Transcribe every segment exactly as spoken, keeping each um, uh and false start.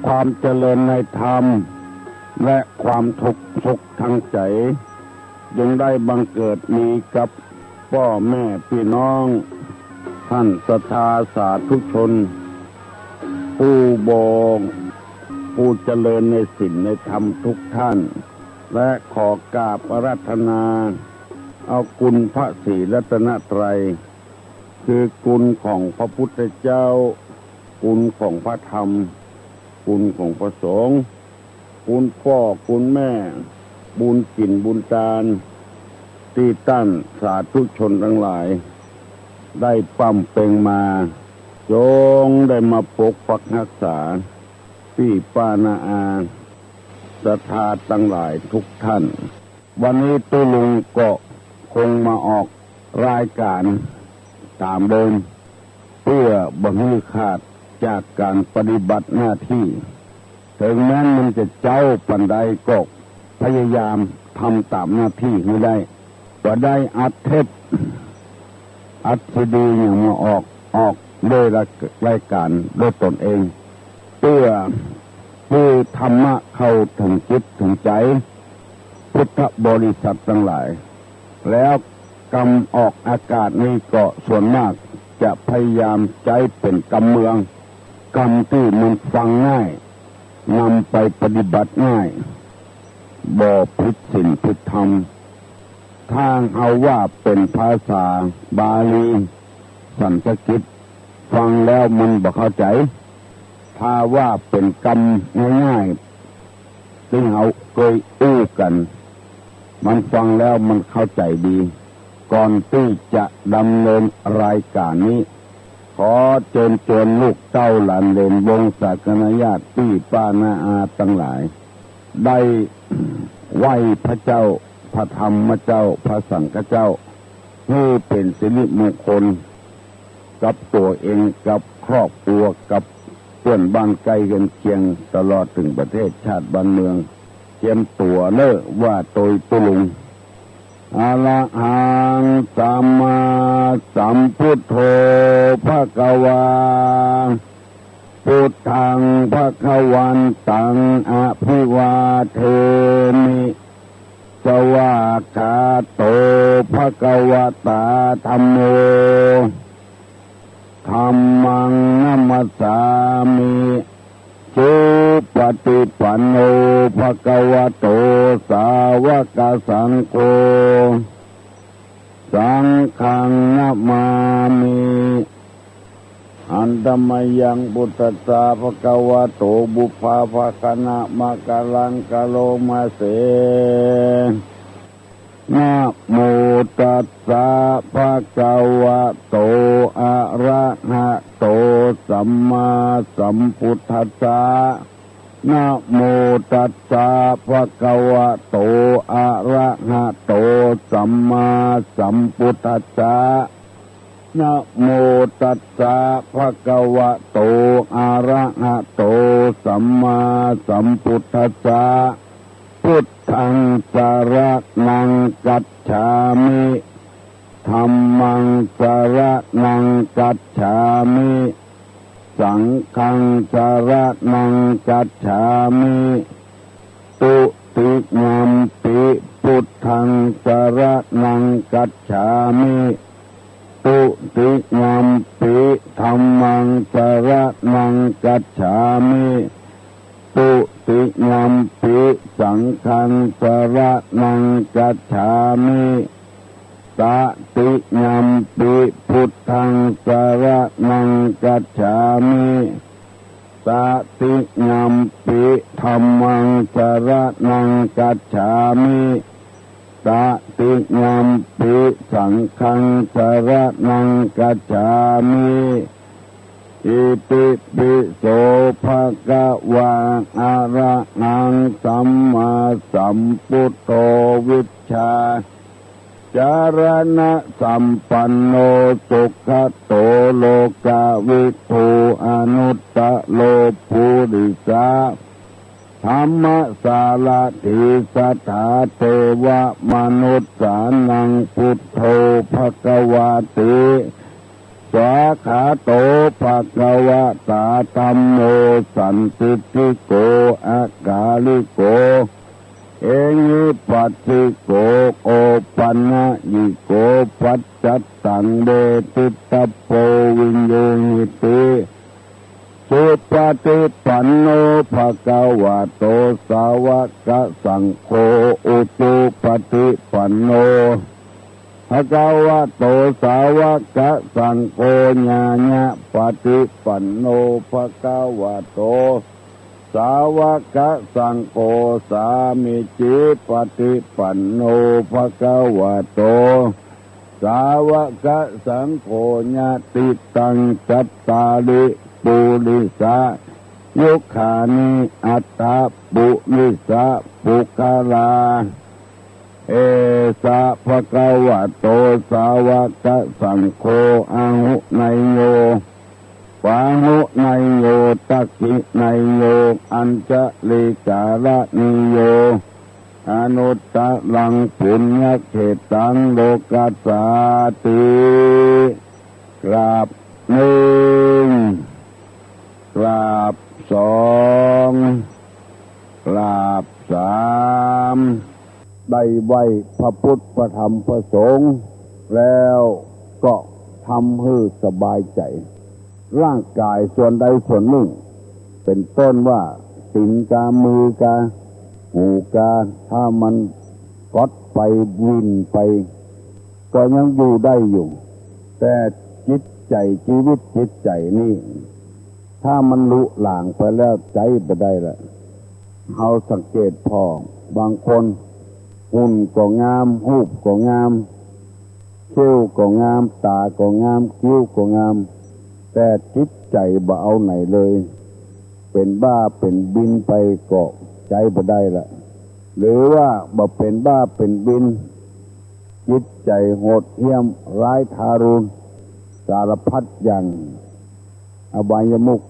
ความเจริญในธรรม และความสุขทั้งใจ๋ จงได้บังเกิดมีกับป้อแม่ปี้น้อง ต้านศรัทธาสาธุชน ผู้บ่ ผู้เจริญในศีลในธรรมทุกท่าน และขอกราบอาราธนา เอาคุณพระศรีรัตนตรัย คือคุณของพระพุทธเจ้า คุณของพระธรรม คุณของพระสงฆ์ คุณป้อคุณแม่ บุญกิ๋นบุญตาน ตี้ต้านสาธุชนตังหลาย ได้ปำเป็งมา จงได้มาปกปักฮักษา ปี้ป้าน้าอา ศรัทธาตังหลายทุกท่าน วันนี้ตุ๊ลุงก็คงมาออกรายก๋านต๋ามเดิม เปื้อบ่หื้อขาดจากก๋านปฏิบัติหน้าตี้ เถิงแม้นมันจะเจ๊าปานใดก็พยายามทำต๋ามหน้าตี้หื้อได้ บ่ได้อัดเทป อัดซีดีหยังมาออก ออกโดยรายก๋านโดยตนเอง เปื้อ เปื้อธรรมะเข้าเถิงจิตเถิงใจ๋พุทธบริษัทตังหลาย แล้วกำออกอากาศนี้ก็ส่วนมากจะพยายามใจ๊เป๋นกำเมือง กำตี้มันฟังง่าย นำไปปฏิบัติง่าย บ่ผิดศีลผิดธรรม ถ้าเฮาว่าเป๋นภาษาบาลี สันสกฤต ฟังแล้วมันบ่เข้าใจ๋ ถ้าว่าเป๋นกำง่ายๆ ตี้เฮาเกยอู้กั๋น มันฟังแล้วมันเข้าใจ๋ดี ก่อนตี้จะดำเนินรายก๋านนี้ ขอเจิญจวนลูกเต้าหลานเหลนวงศาคณะญาติปี้ป้าน้าอาตังหลาย ได้ไหว้พระเจ้า พระธรรมเจ้า พระสังฆเจ้า หื้อเป๋นสิริมงคล กับตั๋วเอง กับครอบครัว กับเปื้อนบ้านใก้เฮือนเคียง ตลอดเถิงประเทศชาติบ้านเมือง เจียมตั๋วเน่อ ว่าโตยตุ๊ลุง อะระหังสัมมาสัมพุทโธ ภะคะวา พุทธัง ภะคะวันตัง อะภิวาเทมิ สวากขาโต ภะคะวะตา ธัมโม ธัมมัง นะมัสสามิ สุปะติปันโน ภะคะวะโต สาวกสังโฆ สังฆัง นะมามิ หันตะมะยัง พุทธัสสะ ภะคะวะโต ปุพพะภะคะนะมะกะลัง กะโรมะเส นะโมตัสสะ ภะคะวะโต อะระหะโต สัมมาสัมพุทธัสสะ นะโมตัสสะ ภะคะวะโต อะระหะโต สัมมาสัมพุทธัสสะ นะโมตัสสะ ภะคะวะโต อะระหะโต สัมมาสัมพุทธัสสะ พุทธัง สะระณัง คัจฉามิ ธัมมัง สะระณัง คัจฉามิ สังฆัง สะระณัง คัจฉามิ ตุติยัมปิ พุทธัง สะระณัง คัจฉามิ ตุติยัมปิ ธัมมัง สะระณัง คัจฉามิ ตุติยัมปิ สังฆัง สะระณัง คัจฉามิ ตะติยัมปิ พุทธัง สะระณัง คัจฉามิ ตะติยัมปิ ธัมมัง สะระณัง คัจฉามิ ตะติยัมปิ สังฆัง สะระณัง คัจฉามิ อิติปิโส ภะคะวา อะระหัง สัมมาสัมพุทโธ วิชชาจารณะสัมปันโน สุขะโต โลกะวิทู อนุตตะโร ปุริสะ ธัมมะสารถี สัทธา เทวะมนุสสานัง พุทโธ ภะคะวาติ สาขาโต ภะคะวะตา ธัมโม สันทิฏฐิโก อะกาลิโก เอหิปัสสิโก โอปัญญิโก ปัจจัตตัง เวทิตะโพ วิญญูหิติ สุปะฏิปันโน ภะคะวะโต สาวะกะสังโฆ อุจุปะฏิปันโน ภะคะวะโต สาวะกะสังโฆ ญาณะปะฏิปันโน ภะคะวะโต สาวะกะสังโฆ สามีจิปะฏิปันโน ภะคะวะโต สาวะกะสังโฆ ยะติตัง จัตตาริ ปุริสะ ยุคคานิ อัตถะ ปุริสะ ปุคคลา เอสะ ภะคะวะโต สาวะกะสังโฆ อาหุเนยโย ปาหุเนยโย ทักขิเนยโย อัญชลีการะเนยโย อนุตตะรัง ปุญญะเขตัง โลกัสสาติ กราบนึ่ง กราบสอง กราบสาม ได้ไหว้พระพุทธ พระธรรม พระสงฆ์ แล้วก็ทำหื้อสบายใจ๋ ร่างก๋ายส่วนใดส่วนนึ่ง เป๋นต้นว่า ตี๋นกา มือกา หูกา ถ้ามันก๊อดไป วิ่นไป ก็ยังอยู่ได้อยู่ แต่จิตใจ๋ จีวิตจิตใจ๋นี่ ถ้ามันลุหลางไปแล้ว ใจ๊บ่ได้ละ เฮาสังเกตผ่อ บางคน หุ่นก็งาม ฮูปก็งาม คิ้วก็งาม ต๋าก็งาม กิ้วก็งาม แต่จิตใจ๋บ่เอาไหนเลย เป๋นบ้าเป๋นบินไปก็ใจ๊บ่ได้ละ หรือว่าบ่เป๋นบ้าเป๋นบิน จิตใจ๋โหดเหี้ยมร้ายทารุณ สารพัดอย่าง อบายมุข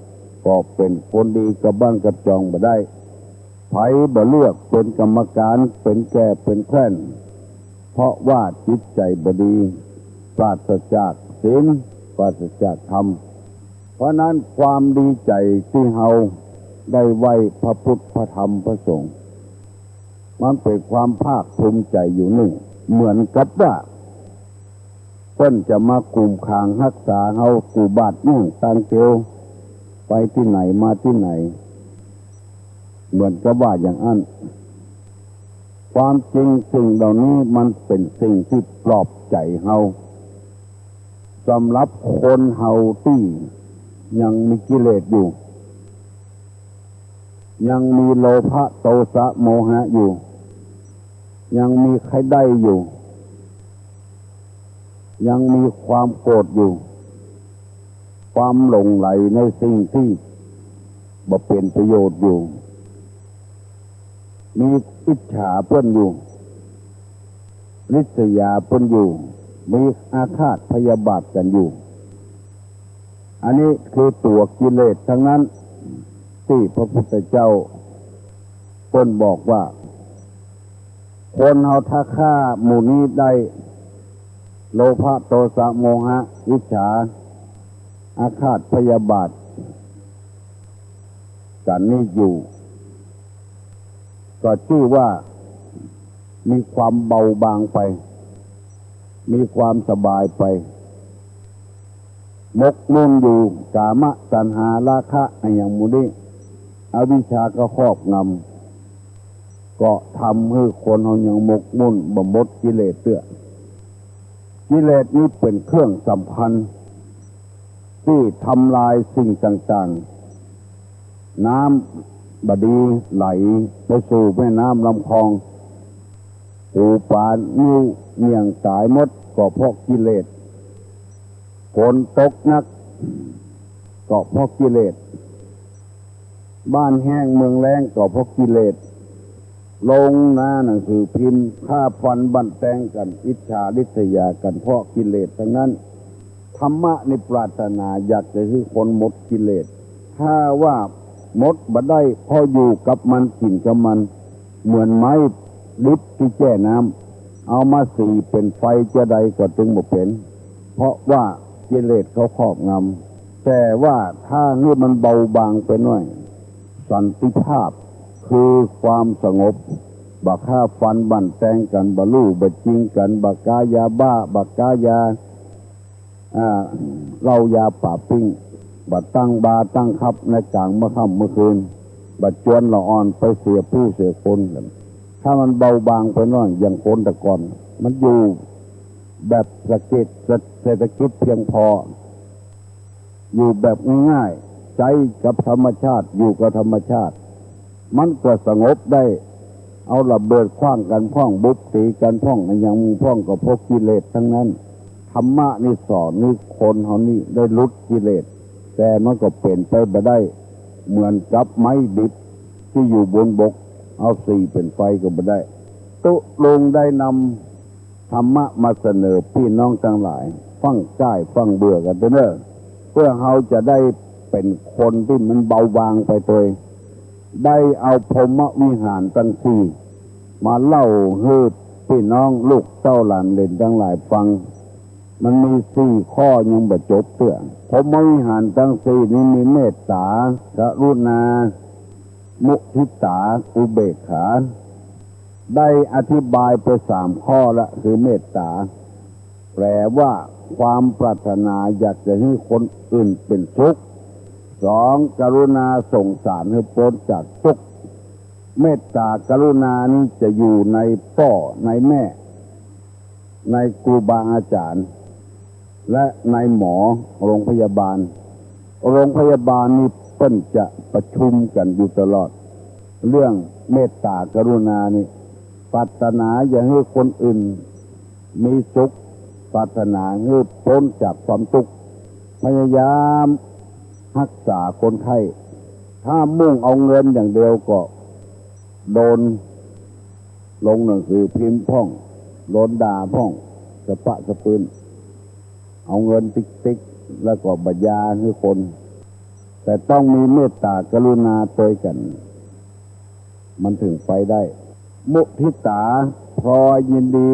ก็เป๋นคนดีกระบ้านกระจองบ่ได้ ใผบ่เลือกเป๋นกรรมการ เป๋นแก่เป๋นแคว่น เพราะว่าจิตใจ๋บ่ดี ปราศจากศีล ปราศจากธรรม เพราะนั้นความดีใจ๋ตี้เฮาได้ไหว้พระพุทธ พระธรรม พระสงฆ์ มันเป๋นความภาคภูมิใจ๋อยู่นึ่ง เหมือนกับว่า เปิ้นจะมากุมขังฮักษาเฮา กู้บาดเยียะตางเตียว ไปตี้ไหนมาตี้ไหน เหมือนกับว่าอย่างอั้น ความจริงสิ่งเหล่านี้มันเป๋นสิ่งตี้ปลอบใจ๋เฮา สำหรับคนเฮาตี้ยังมีกิเลสอยู่ ยังมีโลภะ โตสะ โมหะอยู่ ยังมีใค่ได้อยู่ ยังมีความโกรธอยู่ ความหลงใหลในสิ่งตี้บ่เป๋นประโยชน์อยู่ มีอิจฉาเปิ้นอยู่ ริษยาเปิ้นอยู่ มีอาฆาตพยาบาทกั๋นอยู่ อันนี้คือตั๋วกิเลสทั้งนั้น ตี้พระพุทธเจ้าเปิ้นบอกว่า คนเฮาถ้าฆ่าหมู่นี้ได้ โลภะ โตสะ โมหะ อิจฉา อาฆาตพยาบาทกั๋นนี้อยู่ ก็จื้อว่ามีความเบาบางไป มีความสบายไป หมกมุ่นอยู่ กามตัณหา ราคะ อะหยังหมู่นี้ อวิชชาก็ครอบงำ ก็ทำหื้อคนเฮายังหมกมุ่นบ่หมดกิเลสเตื้อ กิเลสนี้เป๋นเครื่องสำคัญ ตี้ทำลายสิ่งต่างๆ น้ำบ่ดีไหลไปสู่แม่น้ำลำคลอง ปูปลา งิ้วเหยี่ยงต๋ายหมดก็เพราะกิเลส ฝนตกหนักก็เพราะกิเลส บ้านแห้งเมืองแล้งก็เพราะกิเลส ลงหน้าหนังสือพิมพ์ ฆ่าฟันบั่นแตงกั๋น อิจฉาริษยากั๋น เพราะกิเลสทั้งนั้น ธรรมะนี่ปรารถนาอยากจะหื้อคนหมดกิเลส ถ้าว่าหมดบ่ได้ เพราะอยู่กับมัน กิ๋นกับมัน เหมือนไม้ดิบตี้แจ้น้ำ เอามาสีเป๋นไฟจาใดก็ตึงบ่เป๋น เพราะว่า กิเลสเขาครอบงำ แต่ว่าถ้าหื้อมันเบาบางไปหน้อย สันติภาพคือความสงบ บ่ฆ่าฟันบ่านแตงกั๋น บ่ลู่บ่จิงกั๋น บ่ก๊ายาบ้า บ่ก๊ายา อ่า เหล้ายาป๋าปิ้ง บ่ตั้งบาร์ตั้งคลับในก๋างเมื่อค่ำเมื่อคืน บ่จวนละอ่อนไปเสียผู้เสียคนกั๋น ถ้ามันเบาบางไปหน้อย อย่างคนแต่ก่อน มันอยู่แบบเศรษฐกิจ เศรษฐกิจเพียงพอ อยู่แบบง่ายๆ ใจ๊กับธรรมชาติ อยู่กับธรรมชาติ มันก็สงบได้ เอาระเบิดขว้างกั๋นพ่อง บุบตี๋กั๋นพ่อง อะหยังพ่อง ก็เพราะกิเลสตังนั้น ธรรมะนี่สอนหื้อคนเฮานี่ได้หลุดกิเลส แต่มันก็เป๋นไปบ่ได้ เหมือนกับไม้ดิบตี้อยู่บนบก เอาสี่เป๋นไฟก็บ่ได้ ตุ๊ลุงได้นำ ธรรมะมาเสนอปี้น้องตังหลาย ฟังก้ายฟังเบื่อกั๋นเต๊อะเน่อ เปื้อเฮาจะได้เป๋นคนตี้มันเบาบางไปตวย ได้เอาพรหมวิหารตังสี่ มาเล่าหื้อปี้น้องลูกเต้าหลานเหลนตังหลายฟัง มันมีสี่ข้อยังบ่จบเตื้อ พรหมวิหารตังสี่นี้มีเมตต๋า กรุณา มุทิตา อุเบกขา ได้อธิบายไปสามข้อละ คือเมตต๋า แปลว่าความปรารถนาอยากจะหื้อคนอื่นเป๋นสุข สอง กรุณาสงสารหื้อป๊นจากตุ๊กข์ เมตต๋ากรุณานี้จะอยู่ในป้อในแม่ ในครูบาอาจ๋ารย์ และในหมอโรงพยาบาล โรงพยาบาลนี่เปิ้นจะประชุมกั๋นอยู่ตลอด เรื่องเมตต๋ากรุณานี่ ปรารถนาอยากหื้อคนอื่นมีสุข ปรารถนาหื้อป๊นจากความตุ๊กข์ พยายามฮักษาคนไข้ ถ้ามุ่งเอาเงินอย่างเดียวก็โดน ลงหนังสือพิมพ์พ่อง โดนด่าพ่อง สะปะสะปืน เอาเงินติ๊กๆ แล้วก็บ่ยาหื้อคน แต่ต้องมีเมตต๋ากรุณาตวยกั๋น มันถึงไปได้ มุทิตา พลอยยินดี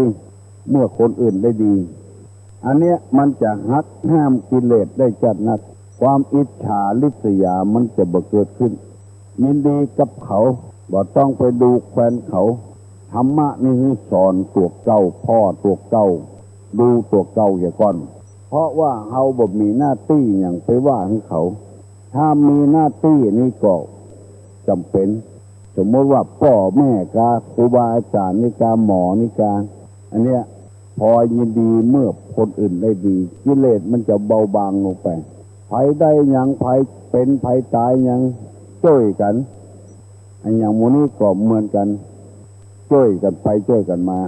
เมื่อคนอื่นได้ดี อันเนี้ยมันจะหักห้ามกิเลสได้จัดนัก ความอิจฉาริษยามันจะบ่เกิดขึ้น ยินดีกับเขา บ่ต้องไปดูแควนเขา ธรรมะนี่หื้อสอนตั๋วเก่า ผ่อตั๋วเก่า ดูตั๋วเก่าเหียก่อน เพราะว่าเฮาบ่มีหน้าตี้หยังไปว่าหื้อเขา ถ้ามีหน้าตี้นี่ก็จ๋ำเป๋น สมมติว่าป้อแม่กา ครูบาอาจ๋ารย์นี่กา หมอนี่กา อันเนี้ย พลอยยินดีเมื่อคนอื่นได้ดี กิเลสมันจะเบาบางลงไป ใผได้หยัง ใผเป๋น ใผต๋ายหยัง จ้วยกั๋น อะหยังหมู่นี้ก็เหมือนกั๋น จ้วยกั๋นไปจ้วยกั๋นมา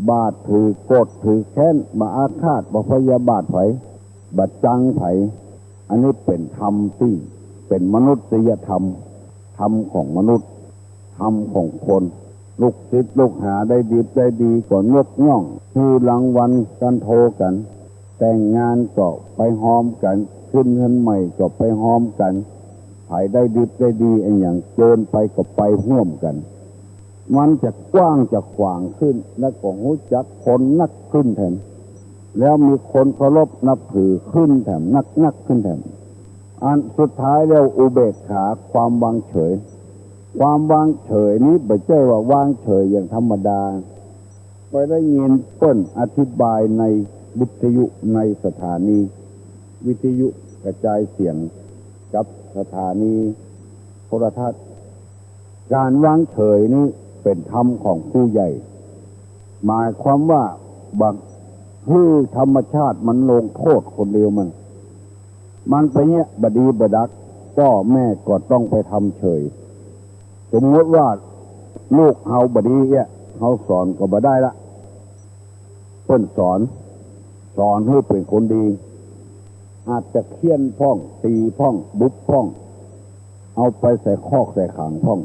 บ่ถือโกรธถือแค้น บ่อาฆาต บ่พยาบาทใผ บ่จังใผ อันนี้เป๋นธรรมตี้เป๋นมนุษยธรรม ธรรมของมนุษย์ ธรรมของคน ลูกศิษย์ลูกหาได้ดิบได้ดีก็ยกย่อง หื้อรางวัลกั๋นโทกั๋น แต่งงานก็ไปฮอมกั๋น ขึ้นเฮือนใหม่ก็ไปฮอมกั๋น ใผได้ดิบได้ดีอะหยังเจิญไปก็ไปฮ่วมกั๋น มันจะกว้างจะขวางขึ้น แล้วก็ฮู้จักคนนักขึ้นแถม แล้วมีคนเคารพนับถือขึ้นแถม นักๆ ขึ้นแถม อันสุดท้ายแล้วอุเบกขา ความวางเฉย ความวางเฉยนี้บ่ใจ้ว่าวางเฉยอย่างธรรมดา ไปได้ยินเปิ้นอธิบายในวิทยุ ในสถานีวิทยุกระจายเสียงกับสถานีโทรทัศน์ ก๋านวางเฉยนี้เป๋นธรรมของผู้ใหญ่ หมายความว่าบ่หื้อธรรมชาติมันลงโต้ษคนเดียวมัน มันไปเยียะบ่ดีบ่ดัก ป้อแม่ก็ต้องไปทำเฉย สมมติว่าลูกเฮาบ่ดีเยียะ เฮาสอนก็บ่ได้ละ เปิ้นสอน สอนหื้อเป๋นคนดี อาจจะเฆี่ยนพ่อง ตี๋พ่อง บุบพ่อง เอาไปใส่คอกใส่ขังพ่อง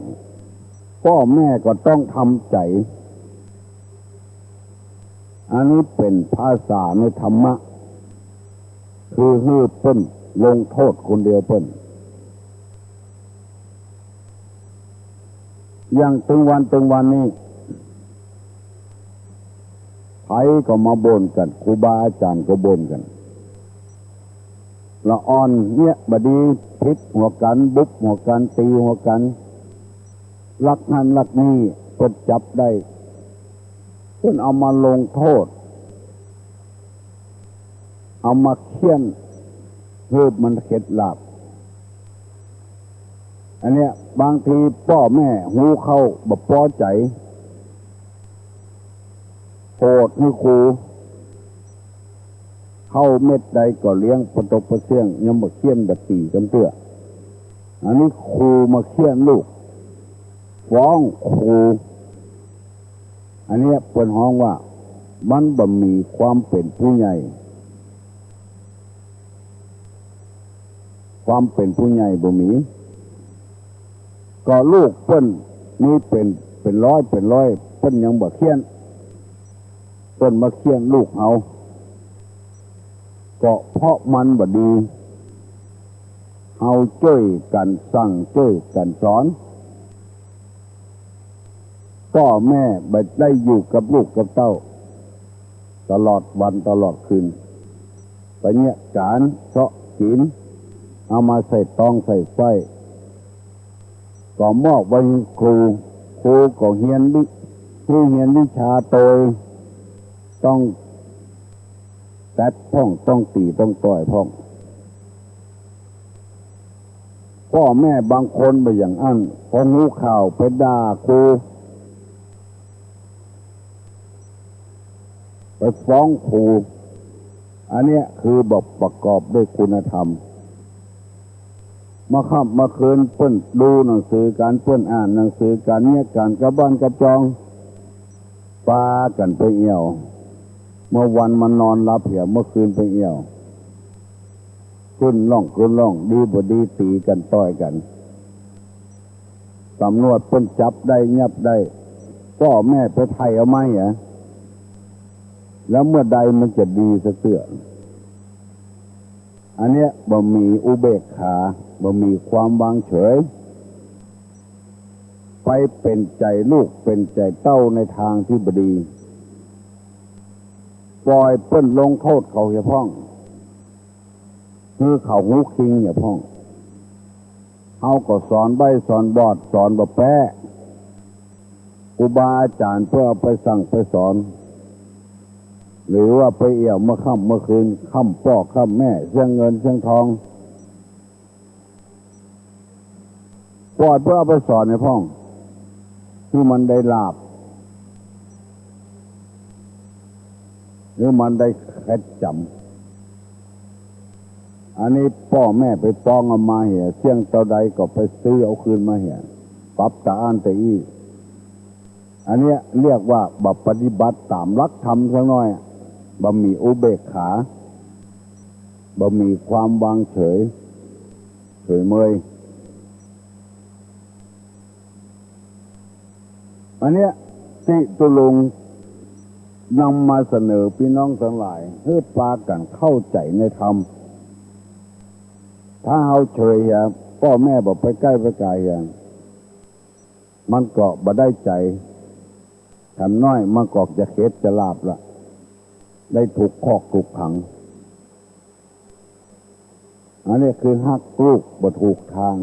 ป้อแม่ก็ต้องทำใจ๋ อันนี้เป๋นภาษาในธรรมะ คือหื้อเปิ้นลงโต้ษคนเดียวเปิ้น อย่างตึงวันตึงวันนี้ ใผก็มาบ่นกั๋น ครูบาอาจ๋ารย์ก็บ่นกั๋น ละอ่อนเยียะบ่ดี ผิดหัวกั๋น บุบหัวกั๋น ตี๋หัวกั๋น ลักหั้นลักนี่ เปิ้นจับได้ เปิ้นเอามาลงโต้ษ เอามาเฆี่ยน หื้อมันเข็ดหลาบ อันเนี้ย บางทีป้อแม่ฮู้เข้าบ่ปอใจ๋ โกรธหื้อครู เข้าเม็ดใดก็เลี้ยงปะตกปะเสี้ยง ยังบ่เฆี่ยนบ่ตี๋กำเตื้อ อันนี้ครูมาเฆี่ยนลูก ฟ้องครู อันเนี้ยเปิ้นฮ้องว่า มันบ่มีความเป๋นผู้ใหญ่ ความเป๋นผู้ใหญ่บ่มี ก็ลูกเปิ้นมีเป๋น เป๋นร้อยเป๋นร้อย เปิ้นยังบ่เฆี่ยน เปิ้นมาเฆี่ยนลูกเฮา ก็เพราะมันบ่ดี เฮาจ้วยกั๋นสั่ง จ้วยกั๋นสอน ป้อแม่บ่ได้อยู่กับลูกกับเต้า ตลอดวันตลอดคืน ไปเยียะก๋านเซาะกิ๋น เอามาใส่ต๊องใส่ไส้ ก็มอบไว้หื้อครู ครูก็เฮียนวิ หื้อเฮียนวิชาโตย ต้องแต๊ดพ่อง ต้องตี๋ ต้องต่อยพ่อง ป้อแม่บางคนบ่อย่างอั้น พอฮู้ข่าวไปด่าครู ไปฟ้องครู อันเนี้ยคือบ่ประกอบด้วยคุณธรรม เมื่อค่ำเมื่อคืนเปิ้นดูหนังสือกั๋น เปิ้นอ่านหนังสือกั๋น เยียะกั๋นกับบ้านกับจอง ปากั๋นไปเอี่ยว เมื่อวันมานอนหลับเหีย เมื่อคืนไปเอี่ยว ขึ้นห้อง ขึ้นห้อง ดีบ่ดี ตี๋กั๋น ต่อยกั๋น ต๋ำรวจเปิ้นจับได้ ยับได้ ป้อแม่ไปไถ่เอามาเหีย แล้วเมื่อใดมันจะดีสักเตื้อ อันเนี้ยบ่มีอุเบกขา บ่มีความวางเฉย ไปเป๋นใจ๋ลูกเป๋นใจ๋เต้าในตางตี้บ่ดี ป่อยเปิ้นลงโต้ษเขาเหียพ่อง หื้อเขาฮู้คิงเหียพ่อง เฮาก็สอนใบ้สอนบอด สอนบ่แป๊ ครูบาอาจ๋ารย์เปิ้นเอาไปสั่งไปสอน หรือว่าไปเอี่ยวเมื่อค่ำเมื่อคืน ค่ำป้อค่ำแม่ เสี้ยงเงินเสี้ยงทอง ป่อยเปิ้นเอาไปสอนเหียพ่อง หื้อมันได้หลาบ หื้อมันได้เข็ดจ๋ำ อันนี้ป้อแม่ไปฟ้องเอามาเหีย เสี้ยงเต้าใดก็ไปซื้อเอาคืนมาเหีย ปรับตาอ้านตาอี้ อันเนี้ยเรียกว่าบ่ปฏิบัติต๋ามหลักธรรมสักหน้อย บ่มีอุเบกขา บ่มีความวางเฉย เฉยเมย อันเนี้ยตี้ตุ๊ลุงนำมาเสนอปี้น้องตังหลาย หื้อปากั๋นเข้าใจ๋ในธรรม ถ้าเฮาเฉยเหีย ป้อแม่บ่ไปใก้ไปก๋าเหีย มันก็บ่ได้ใจ๋ แถมน้อยมันก็จะเข็ดจะหลาบละ ได้ถูกคอกถูกขัง อันนี้คือฮักลูกบ่ถูกตาง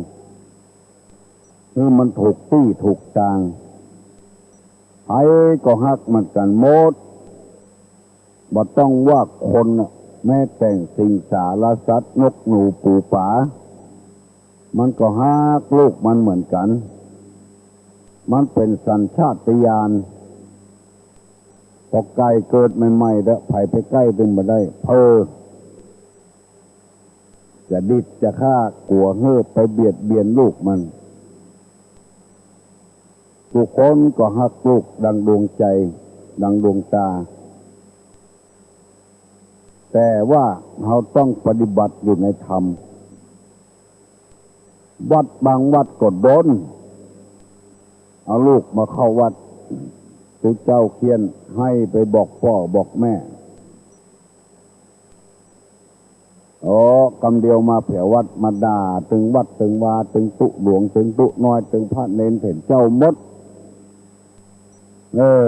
หื้อมันถูกตี้ถูกตาง ใผก็ฮักเหมือนกั๋นหมด บ่ต้องว่าคนน่ะ แม้แต่สิงสารสัตว์ นกหนูปูป๋า มันก็ฮักลูกมันเหมือนกั๋น มันเป๋นสัญชาตญาณ ปอไก่เกิดใหม่ๆ เต๊อะ ใผไปใก้ตึงบ่ได้ เพ้อ จะดิดจะฆ่า กั๋วหื้อไปเบียดเบียนลูกมัน กู้คนก็ฮักลูกดังดวงใจ๋ ดังดวงต๋า แต่ว่าเฮาต้องปฏิบัติอยู่ในธรรม วัดบางวัดก็โดน เอาลูกมาเข้าวัด ตุ๊เจ้าเฆี่ยน หื้อไปบอกป้อบอกแม่ โอ้ กำเดียวมาแผววัด มาด่าตึงวัดตึงวา ตึงตุ๊หลวง ตึงตุ๊น้อย ตึงพระเณรเถรเจ้าหมด เออ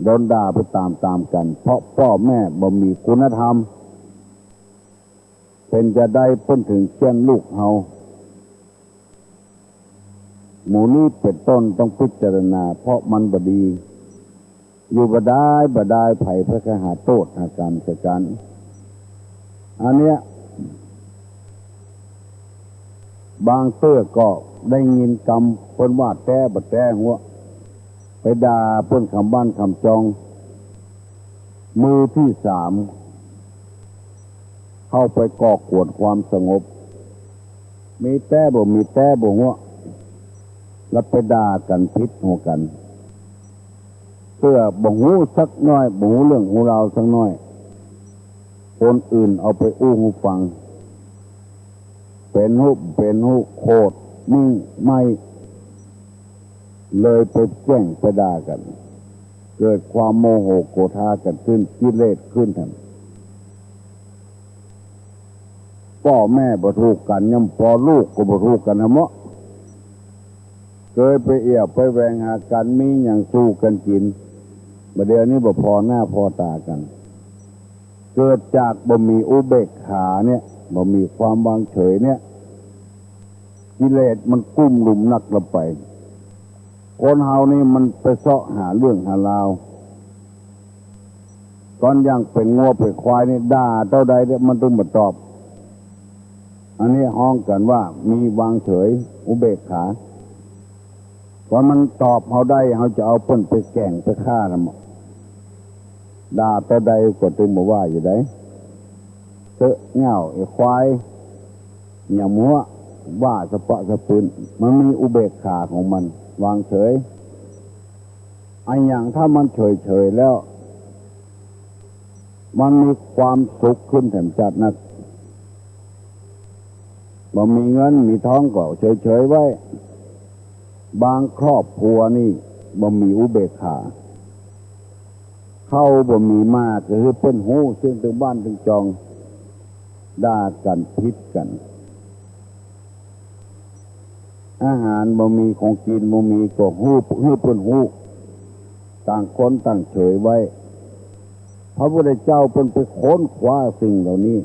โดนด่าไปต๋ามๆ กั๋น เพราะป้อแม่บ่มีคุณธรรม เป๋นจาใดเปิ้นเถิงเฆี่ยนลูกเฮา หมู่นี้เป๋นต้นต้องพิจารณา เพราะมันบ่ดี อยู่บ่ดายบ่ดาย ใผไปหาโต้ษหากรรมใส่กั๋น อันเนี้ย บางเตื้อก็ได้ยินกำเปิ้นว่าแต๊บ่แต๊หัว ไปด่าเปิ้นกำบ้านกำจอง มือตี้สามเข้าไปก่อกวนความสงบ มีแต๊บ่มีแต๊บ่หัว แล้วไปด่ากั๋นผิดหัวกั๋น เตื้อบ่ฮู้สักหน้อย บ่ฮู้เรื่องฮู้ราวสักหน้อย คนอื่นเอาไปอู้หื้อฟัง เป๋นฮู้ เป๋นฮู้ โขด มิ่ง ไหม้ เลยไปแจ้งไปด่ากั๋น เกิดความโมโหโกรธากั๋นขึ้น กิเลสขึ้นแถม ป้อแม่บ่ถูกกั๋น ย่ำปอลูกก็บ่ถูกกั๋นแถมเนาะ เกยไปเอี่ยวไปแหว่งหากั๋น มีหยังสู้กั๋นกิ๋น บ่าเดี่ยวนี้บ่ผ่อหน้าผ่อต๋ากั๋น เกิดจากบ่มีอุเบกขาเนี่ย บ่มีความวางเฉยเนี่ย กิเลสมันกุ้มลุมนักละไป คนเฮานี่มันไปเซาะหาเรื่องหาราว ก่อนยังเป๋นงัวเป๋นควายนี่ ด่าเต้าใดเนี่ยมันตึงบ่ตอบ อันนี้ฮ้องกั๋นว่ามีวางเฉย อุเบกขา ก่อนมันตอบเฮาได้ เฮาจะเอาเปิ้นไปแก่งไปฆ่านะหมอ ด่าเต้าใดก็ตึงบ่ว่าอยู่ใด เต๊อะ เหง้า ไอ้ควาย หยังหัว ว่าสะเปาะสะปืน มันมีอุเบกขาของมัน วางเฉย อะหยังถ้ามันเฉยๆ แล้ว มันมีความสุขขึ้นแถมจัดนัก บ่มีเงินมีทองก็เฉยๆ ไว้ บางครอบครัวนี่บ่มีอุเบกขา ข้าวบ่มีมาก็หื้อเปิ้นฮู้เสี้ยงตึงบ้านตึงจอง ด่ากั๋นผิดกั๋น อาหารบ่มี ของกิ๋นบ่มี ก็ฮู้ หื้อเปิ้นฮู้ ต่างคนต่างเฉยไว้ พระพุทธเจ้าเปิ้นไปค้นคว้าสิ่งเหล่านี้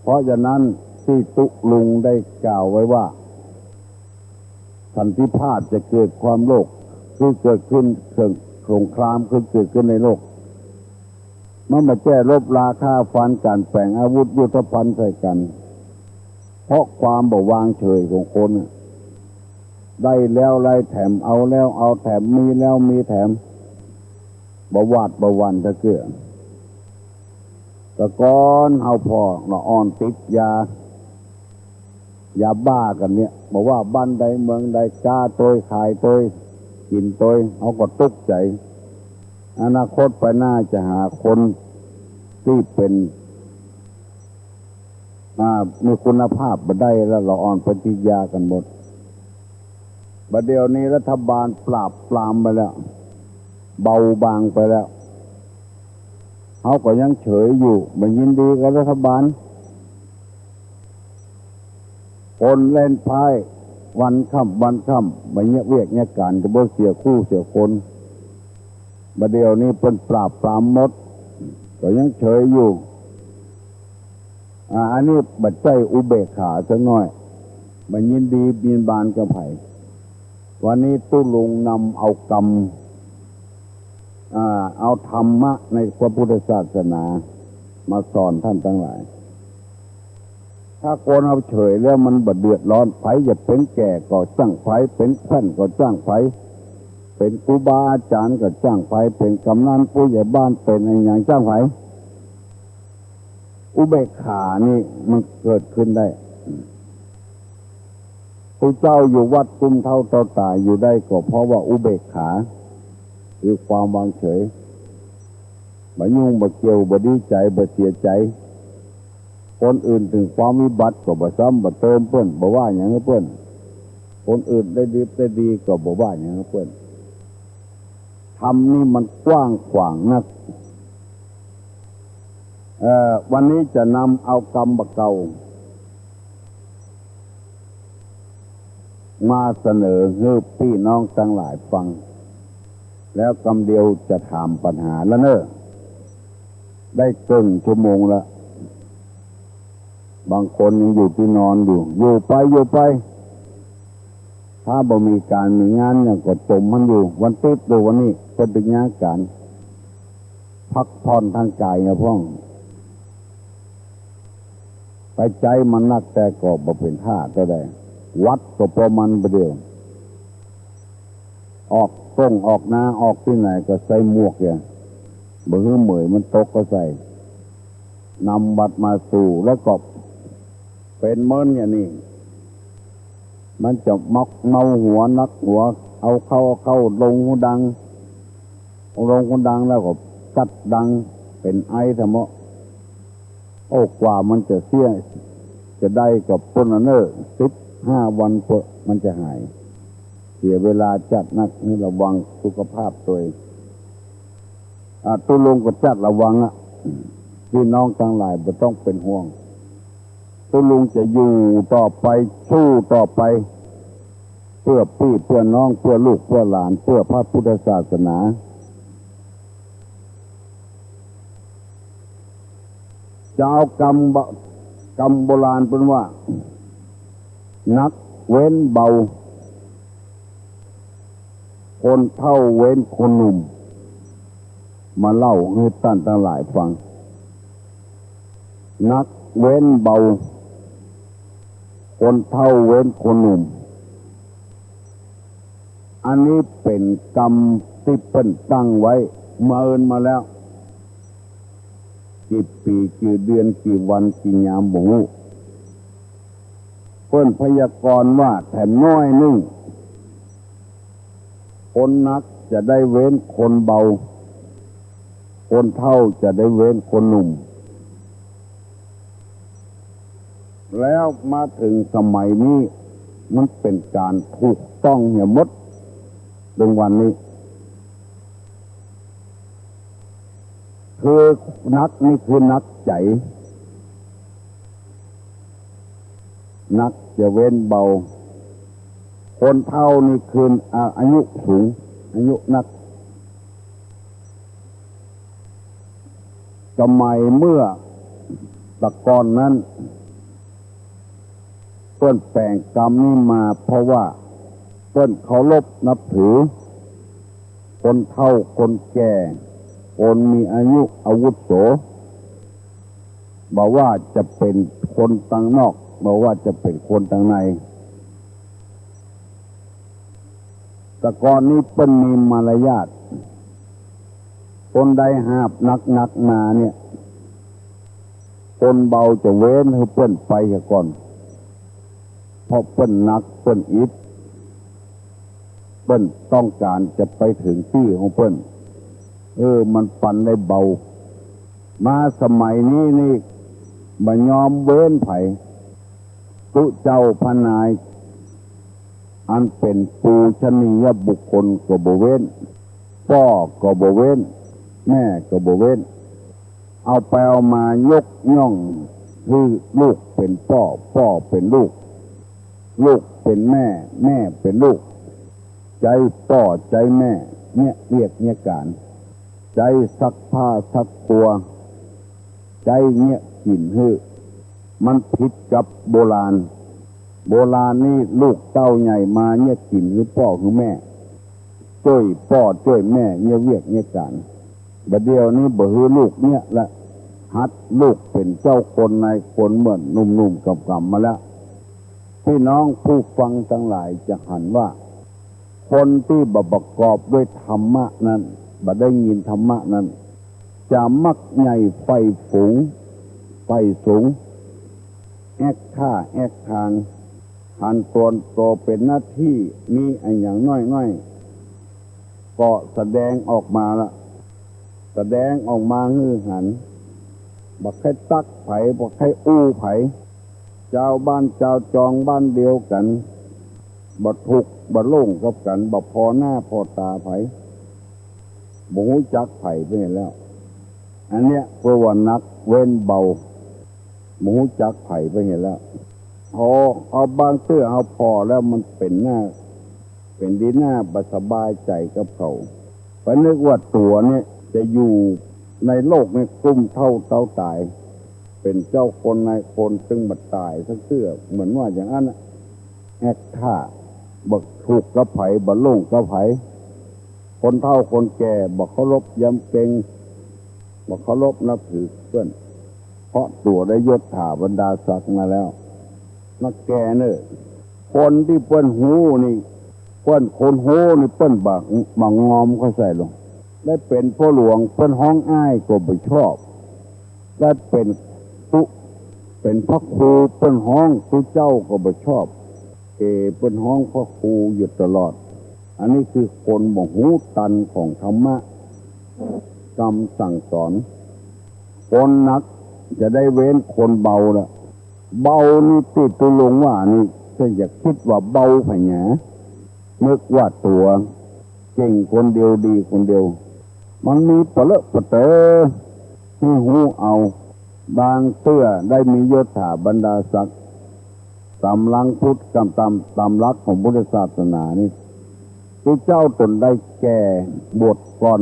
เพราะฉะนั้นตี้ตุ๊ลุงได้กล่าวไว้ว่า สันติภาพจะเกิดความโลภ คือเกิดขึ้น เกิดสงคราม คือเกิดขึ้นในโลก มันบ่แจ้รบราฆ่าฟันกั๋น แป๋งอาวุธยุทโธภัณฑ์ใส่กั๋น เพราะความบ่วางเฉยของคน ได้แล้วได้แถม เอาแล้วเอาแถม มีแล้วมีแถม บ่หวาดบ่หวั่นตะเกื้อ แต่ก่อนเฮาผ่อละอ่อนติดยา ยาบ้ากั๋นเนี่ย บ่ว่าบ้านใดเมืองใด ก๊าตวย ขายตวย กิ๋นตวย เฮาก็ตุ๊กใจ๋ อนาคตไปหน้าจะหาคนตี้เป๋น อ่า มีคุณภาพบ่ได้แล้ว ละอ่อนไปติดยากั๋นหมด บ่าเดี่ยวนี้รัฐบาลปราบปรามไปแล้ว เบาบางไปแล้ว เฮาก็ยังเฉยอยู่ บ่ยินดีกับรัฐบาล คนเล่นไพ่วันค่ำวันค่ำ บ่เยียะเวียกเยียะก๋าน ก็บ่เสียคู่เสียคน บ่าเดี่ยวนี้เปิ้นปราบปรามหมด ก็ยังเฉยอยู่ อ่า อันนี้บ่ใจ้อุเบกขาสักหน้อย บ่ยินดีบินบานกับใผ วันนี้ตุ๊ลุงนำเอากำ อ่า เอาธรรมะในพระพุทธศาสนามาสอนท่านตังหลาย ถ้าคนเฮาเฉยแล้วมันบ่เดือดร้อน ใผจะเป๋นแก่ก็จ้างใผ เป๋นแคว่นก็จ้างใผ เป๋นครูบาอาจ๋ารย์ก็จ้างใผ เป๋นกำนันผู้ใหญ่บ้าน เป๋นอะหยังจ้างใผ อุเบกขานี่มันเกิดขึ้นได้ ผู้เจ้าอยู่วัดกุมเฒ่าเฒ่าต๋ายอยู่ได้ก็เพราะว่าอุเบกขา คือความวางเฉย บ่ยุ่งบ่เกี่ยว บ่ดีใจ๋ บ่เสียใจ๋ คนอื่นเถิงความวิบัติก็บ่ซ้ำบ่เติมเปิ้น บ่ว่าหยังหื้อเปิ้น คนอื่นได้ดิบได้ดีก็บ่ว่าหยังหื้อเปิ้น ธรรมนี่มันกว้างขวางนัก เอ่อ วันนี้จะนำเอากำบ่าเก่า มาเสนอหื้อปี้น้องตังหลายฟัง แล้วกำเดียวจะถามปัญหาแล้วเน่อ ได้เกิ่งชั่วโมงแล้ว บางคนยังอยู่ตี้นอนอยู่ อยู่ไป อยู่ไป ถ้าบ่มีก๋านมีงานหยังก็จ๋มหั้นอยู่ วันติ๊ดหรือวันนี้ เปิ้นตึงย้ายก๋าน พักผ่อนตางก๋ายนะพ่อง ไปใจ๊มันนักแต่ก็บ่เป๋นท่าเต้าใด หวัดก็ปอมันบ่าเดี่ยว ออกต้งออกนาออกตี้ไหนก็ใส่หมวกอย่าง บ่หื้อเหมยมันตกก็ใส่ นำบัดมาสู่แล้วก็เป๋นเมินอย่างนี้ มันจะมักเมาหัวหนักหัว เอาเข้า เอาเข้าลงหูดัง ลงหูดังแล้วก็กัดดัง เป๋นไอทำเมาะ โอ้ กว่ามันจะเสีย จะได้กับเปิ้นอันเน้อ สิบห้าวันเปอะ มันจะหาย เสียเวลาจัดนัก นี่ระวังสุขภาพตวย อ่ะ ตุ๊ลุงก็จัดระวังอ่ะ พี่น้องตังหลายบ่ต้องเป๋นห่วง ตุ๊ลุงจะอยู่ต่อไป สู้ต่อไป เปื้อปี้เปื้อน้อง เปื้อลูกเปื้อหลาน เปื้อพระพุทธศาสนา จะเอากำบะ กำโบราณเปิ้นว่า หนักเว้นเบา คนเฒ่าเว้นคนหนุ่ม มาเล่าหื้อต้านตังหลายฟัง หนักเว้นเบา คนเฒ่าเว้นคนหนุ่ม อันนี้เป๋นกำตี้เปิ้นตั้งไว้เมินมาแล้ว กี่ปี๋ กี่เดือน กี่วัน กี่ยาม บ่ฮู้ เปิ้นพยากรณ์ว่าแถมน้อยนึ่ง คนหนักจะได้เว้นคนเบา คนเฒ่าจะได้เว้นคนหนุ่ม แล้วมาเถิงสมัยนี้ มันเป๋นก๋านถูกต้องเหียหมด เถิงวันนี้ คือหนักนี่คือหนักใจ๋ หนักจะเว้นเบา คนเฒ่านี่คือ อ่า อายุสูง อายุนัก สมัยเมื่อตะก่อนนั้น เปิ้นแป๋งกำนี้มาเพราะว่าเปิ้นเคารพนับถือ คนเฒ่าคนแก่ คนมีอายุอาวุโส บ่ว่าจะเป๋นคนตังนอก บ่ว่าจะเป๋นคนตังใน ตะก่อนนี้เปิ้นมีมารยาท คนใดหาบหนักๆ มาเนี่ย คนเบาจะเว้นหื้อเปิ้นไปเหียก่อน เพราะเปิ้นหนักเปิ้นอิด เปิ้นต้องก๋านจะไปเถิงตี้ของเปิ้น เออ มันปันได้เบา มาสมัยนี้นี่บ่ยอมเว้นใผ ตุ๊เจ้าพระนาย อันเป๋นปูชนียบุคคลก็บ่เว้น ป้อก็บ่เว้น แม่ก็บ่เว้น เอาไปเอามายกย่องหื้อลูกเป๋นป้อ ป้อเป๋นลูก ลูกเป๋นแม่ แม่เป๋นลูก ใจ๊ป้อใจ๊แม่เยียะเวียกเยียะก๋าน ใจ๊ซักผ้าซักปัว ใจ๊เยียะกิ๋นหื้อ มันผิดกับโบราณ โบราณนี่ลูกเต้าใหญ่มาเยียะกิ๋นหื้อป้อหื้อแม่ จ้วยป้อจ้วยแม่เยียะเวียกเยียะก๋าน บ่าเดี่ยวนี้บ่หื้อลูกเยียะละ หัดลูกเป๋นเจ้าคนนายคนเหมือนหนุ่มๆ กำๆ มาแล้ว พี่น้องผู้ฟังตังหลายจะหันว่า คนตี้บ่ประกอบด้วยธรรมะนั้น บ่ได้ยินธรรมะนั้น จะมักใหญ่ใฝ่ฝูง ใฝ่สูง แอกข้าแอกทาง หันต๋นโตเป๋นหน้าตี้ มีอะหยังน้อยๆ ก็แสดงออกมาละ แสดงออกมาหื้อหัน บ่ใค่ตั๊กใผ บ่ใค่อู้ใผ จาวบ้านจาวจองบ้านเดียวกั๋น บ่ถูกบ่โล่งกับกั๋น บ่ผ่อหน้าผ่อต๋าใผ บ่ฮู้จักใผไปแล้ว อันเนี้ยเปิ้นว่าหนักเว้นเบา บ่ฮู้จักใผไปแล้ว ผ่อ เอาบางเตื้อเฮาผ่อแล้วมันเป๋นหน้า เป๋นดีหน้าบ่สบายใจ๋กับเขา ไปนึกว่าตั๋วเนี่ยจะอยู่ในโลกเนี่ยกุ้มเต้าเต้าต๋าย เป๋นเจ้าคนนายคน ตึงบ่ต๋ายสักเตื้อ เหมือนว่าอย่างนั้นน่ะ แฮกท่า บ่ถูกกับใผ บ่ลงกับใผ คนเฒ่าคนแก่ บ่เคารพยำเกรง บ่เคารพนับถือเปิ้น เพราะตั๋วได้ยศถาบรรดาศักดิ์มาแล้ว นักแก่เน่อ คนตี้เปิ้นฮู้นี่ เปิ้นคนฮู้นี่ เปิ้นบ่ บ่งอมเข้าใส่ลง ได้เป๋นพ่อหลวง เปิ้นฮ้องอ้ายก็บ่ชอบ ได้เป๋นตุ๊ เป๋นพระครู เปิ้นฮ้องตุ๊เจ้าก็บ่ชอบ เอ เปิ้นฮ้องพระครูอยู่ตลอด อันนี้คือคนบ่ฮู้ตันของธรรมะ กำสั่งสอน คนหนักจะได้เว้น คนเบาละ เบานี่ตี้ตุ๊ลุงว่านี่ ถ้าอย่ากึ๊ดว่าเบาผะหยา นึกว่าตั๋วเก่งคนเดียว ดีคนเดียว มันมีปะเลอะปะเต๋อ หื้อฮู้เอา บางเตื้อได้มียศถาบรรดาศักดิ์ ต๋ามหลักพุทธ ต๋าม ต๋าม ต๋ามหลักของพุทธศาสนานี่ ตุ๊เจ้าต๋นได้แก่บวชก่อน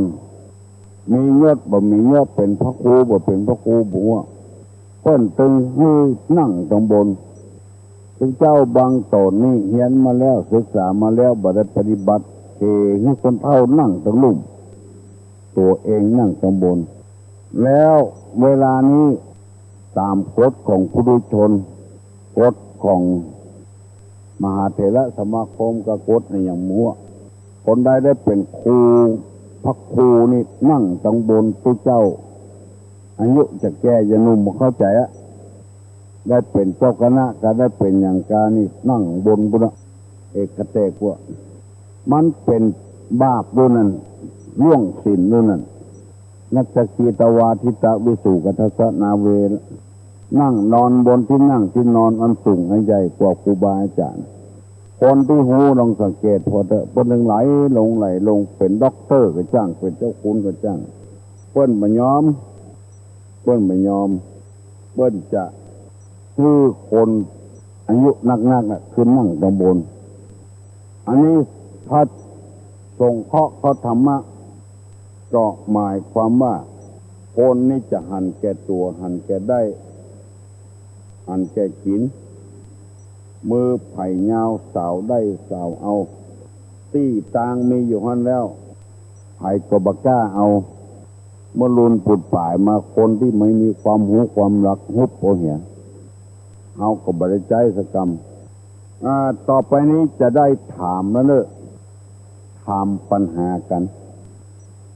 มียศบ่มียศ เป๋นพระครูบ่เป๋นพระครู บ่ฮู้ เปิ้นตึงหื้อนั่งตังบน ตุ๊เจ้าบางต๋นนี่เฮียนมาแล้ว ศึกษามาแล้ว บ่ได้ปฏิบัติ เอ หื้อคนเฒ่านั่งตังลุ่ม ตั๋วเองนั่งตังบน แล้วเวลานี้ต๋ามกฎของปุถุชน กฎของมหาเถรสมาคมกับกฎอะหยังบ่ฮู้ คนใดได้เป๋นครู พระครูนี่นั่งตังบน ตุ๊เจ้า อายุจะแก่จะหนุ่มบ่เข้าใจ๋อะ ได้เป๋นเจ้าคณะกา ได้เป๋นหยังกานี่นั่งบนปุ้นนะ เอกเตกว่า มันเป๋นบาปโดยนั้น ล่วงศีลโดยนั้น นัจจคีตวาทิตวิสุขทัสสะนาเว นั่งนอนบนตี้นั่งตี้นอนอันสูงอันใหญ่กว่าครูบาอาจ๋ารย์ คนตี้ฮู้ลองสังเกตผ่อเต๊อะ เปิ้นตึงไหลลงไหลลง เป๋นด็อกเตอร์ก็จ้าง เป๋นเจ้าคุณก็จ้าง เปิ้นบ่ยอม เปิ้นบ่ยอม เปิ้นจะหื้อคนอายุนักๆ น่ะ ขึ้นนั่งตังบน อันนี้พระสงเคราะห์ พระธรรมะ ก็หมายความว่า คนนี้จะหันแก่ตั๋ว หันแก่ได้ หันแก่กิ๋น มือใผยาวสาวได้สาวเอา ตี้ตางมีอยู่หั้นแล้ว ใผก็บ่กล้าเอา เมื่อลุนปูดป๋ายมา คนตี้ไม่มีความฮู้ความหลัก ฮุบเอาเหีย เฮาก็บ่ได้ใจ๊สักกำ อ่า ต่อไปนี้จะได้ถามแล้วเน่อ ถามปัญหากั๋น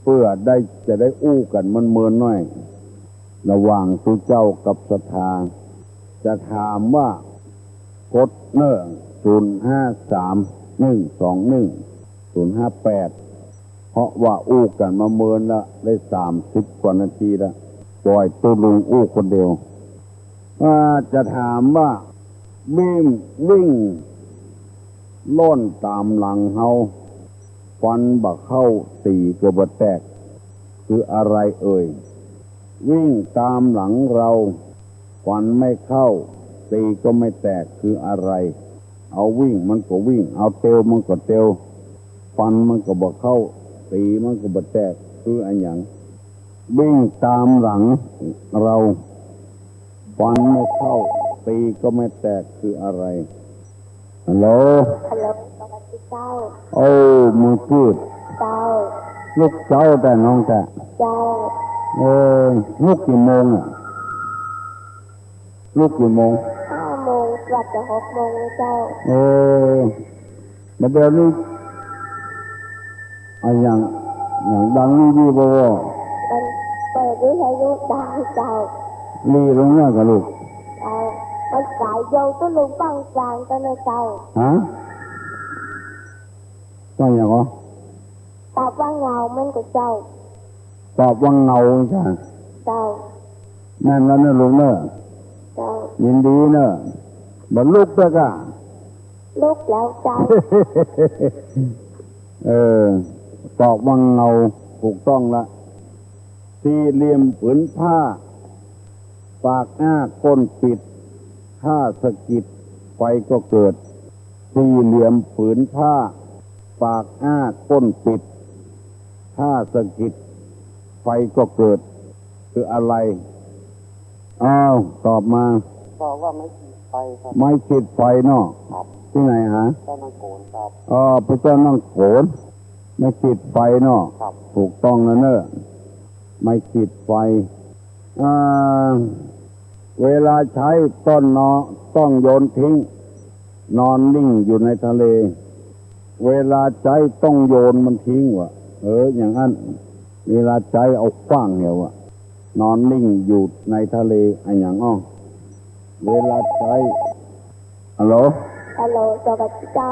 เปื้อได้ จะได้อู้กั๋นเมินๆ หน้อย ระหว่างตุ๊เจ้ากับศรัทธา จะถามว่า กดเน่อ ศูนย์ห้าสาม หนึ่งสองหนึ่ง ศูนย์ห้าแปด เพราะว่าอู้กั๋นมาเมินละ ได้สามสิบกว่านาทีละ ป่อยตุ๊ลุงอู้คนเดียว อ่า จะถามว่า วิ่ง วิ่งล่นต๋ามหลังเฮา ฟันบ่เข้า ตี๋ก็บ่แตก คืออะไรเอ่ย วิ่งต๋ามหลังเรา ฟันไม่เข้า ตี๋ก็ไม่แตก คืออะไร เอาวิ่งมันก็วิ่ง เอาเตียวมันก็เตียว ฟันมันก็บ่เข้า ตี๋มันก็บ่แตก คืออะหยัง วิ่งต๋ามหลังเรา ฟันไม่เข้า ตี๋ก็ไม่แตก คืออะไร ฮัลโหล ฮัลโหล สวัสดีเจ้า โอ้ มือปืด เจ้า ลุกเจ๊าแต๊น้องแต๊ เจ้า เออ ลุกกี่โมงอะ ลุกกี่โมง ห้าโมง กว่าจะหกโมงแล้วเจ้า เออ บ่าเดี๋ยวนี้ อะหยัง หยังดังนี่ดีบ่บ่ มันเปิดวิทยุดังเจ้า หลีลงเนี่ยกะลูก เจ้า มันสายโยงตุ๊ลุงป้องกลางก็เลยเจ้า ฮะ ว่าหยังวะ ตอบว่าเงามันก็เจ้า ตอบว่าเงาจ้ะ เจ้า แม่นแล้วเน่อลูกเน่อ เจ้า ยินดีเน่อ บ่าลุกเต๊อะกะ ลุกแล้วเจ้า เออ ตอบว่าเงา ถูกต้องละ สี่เหลี่ยมผืนผ้า ปากอ้าก้นปิด ถ้าสะกิดไฟก็เกิด สี่เหลี่ยมผืนผ้า ปากอ้าก้นปิด ถ้าสะกิดไฟก็เกิด คืออะไร อ้าว ตอบมา ตอบว่าไม้ขีดไฟครับ ไม้ขีดไฟเนาะ ครับ ตี้ไหนฮะ เจ้าน้ำโขนครับ อ๋อ ไปเจ้าน้ำโขน ไม้ขีดไฟเนาะ ครับ ถูกต้องแล้วเน่อ ไม้ขีดไฟ อ่า เวลาใจ๊ต้องนอน ต้องโยนทิ้ง นอนนิ่งอยู่ในทะเล เวลาใจ๊ต้องโยนมันทิ้งว่ะ เออ อย่างอั้น เวลาใจ๊เอาขว้างเหียว่ะ นอนนิ่งอยู่ในทะเล อะหยังอ้อ เวลาใจ๊ ฮัลโหล ฮัลโหล สวัสดีเจ้า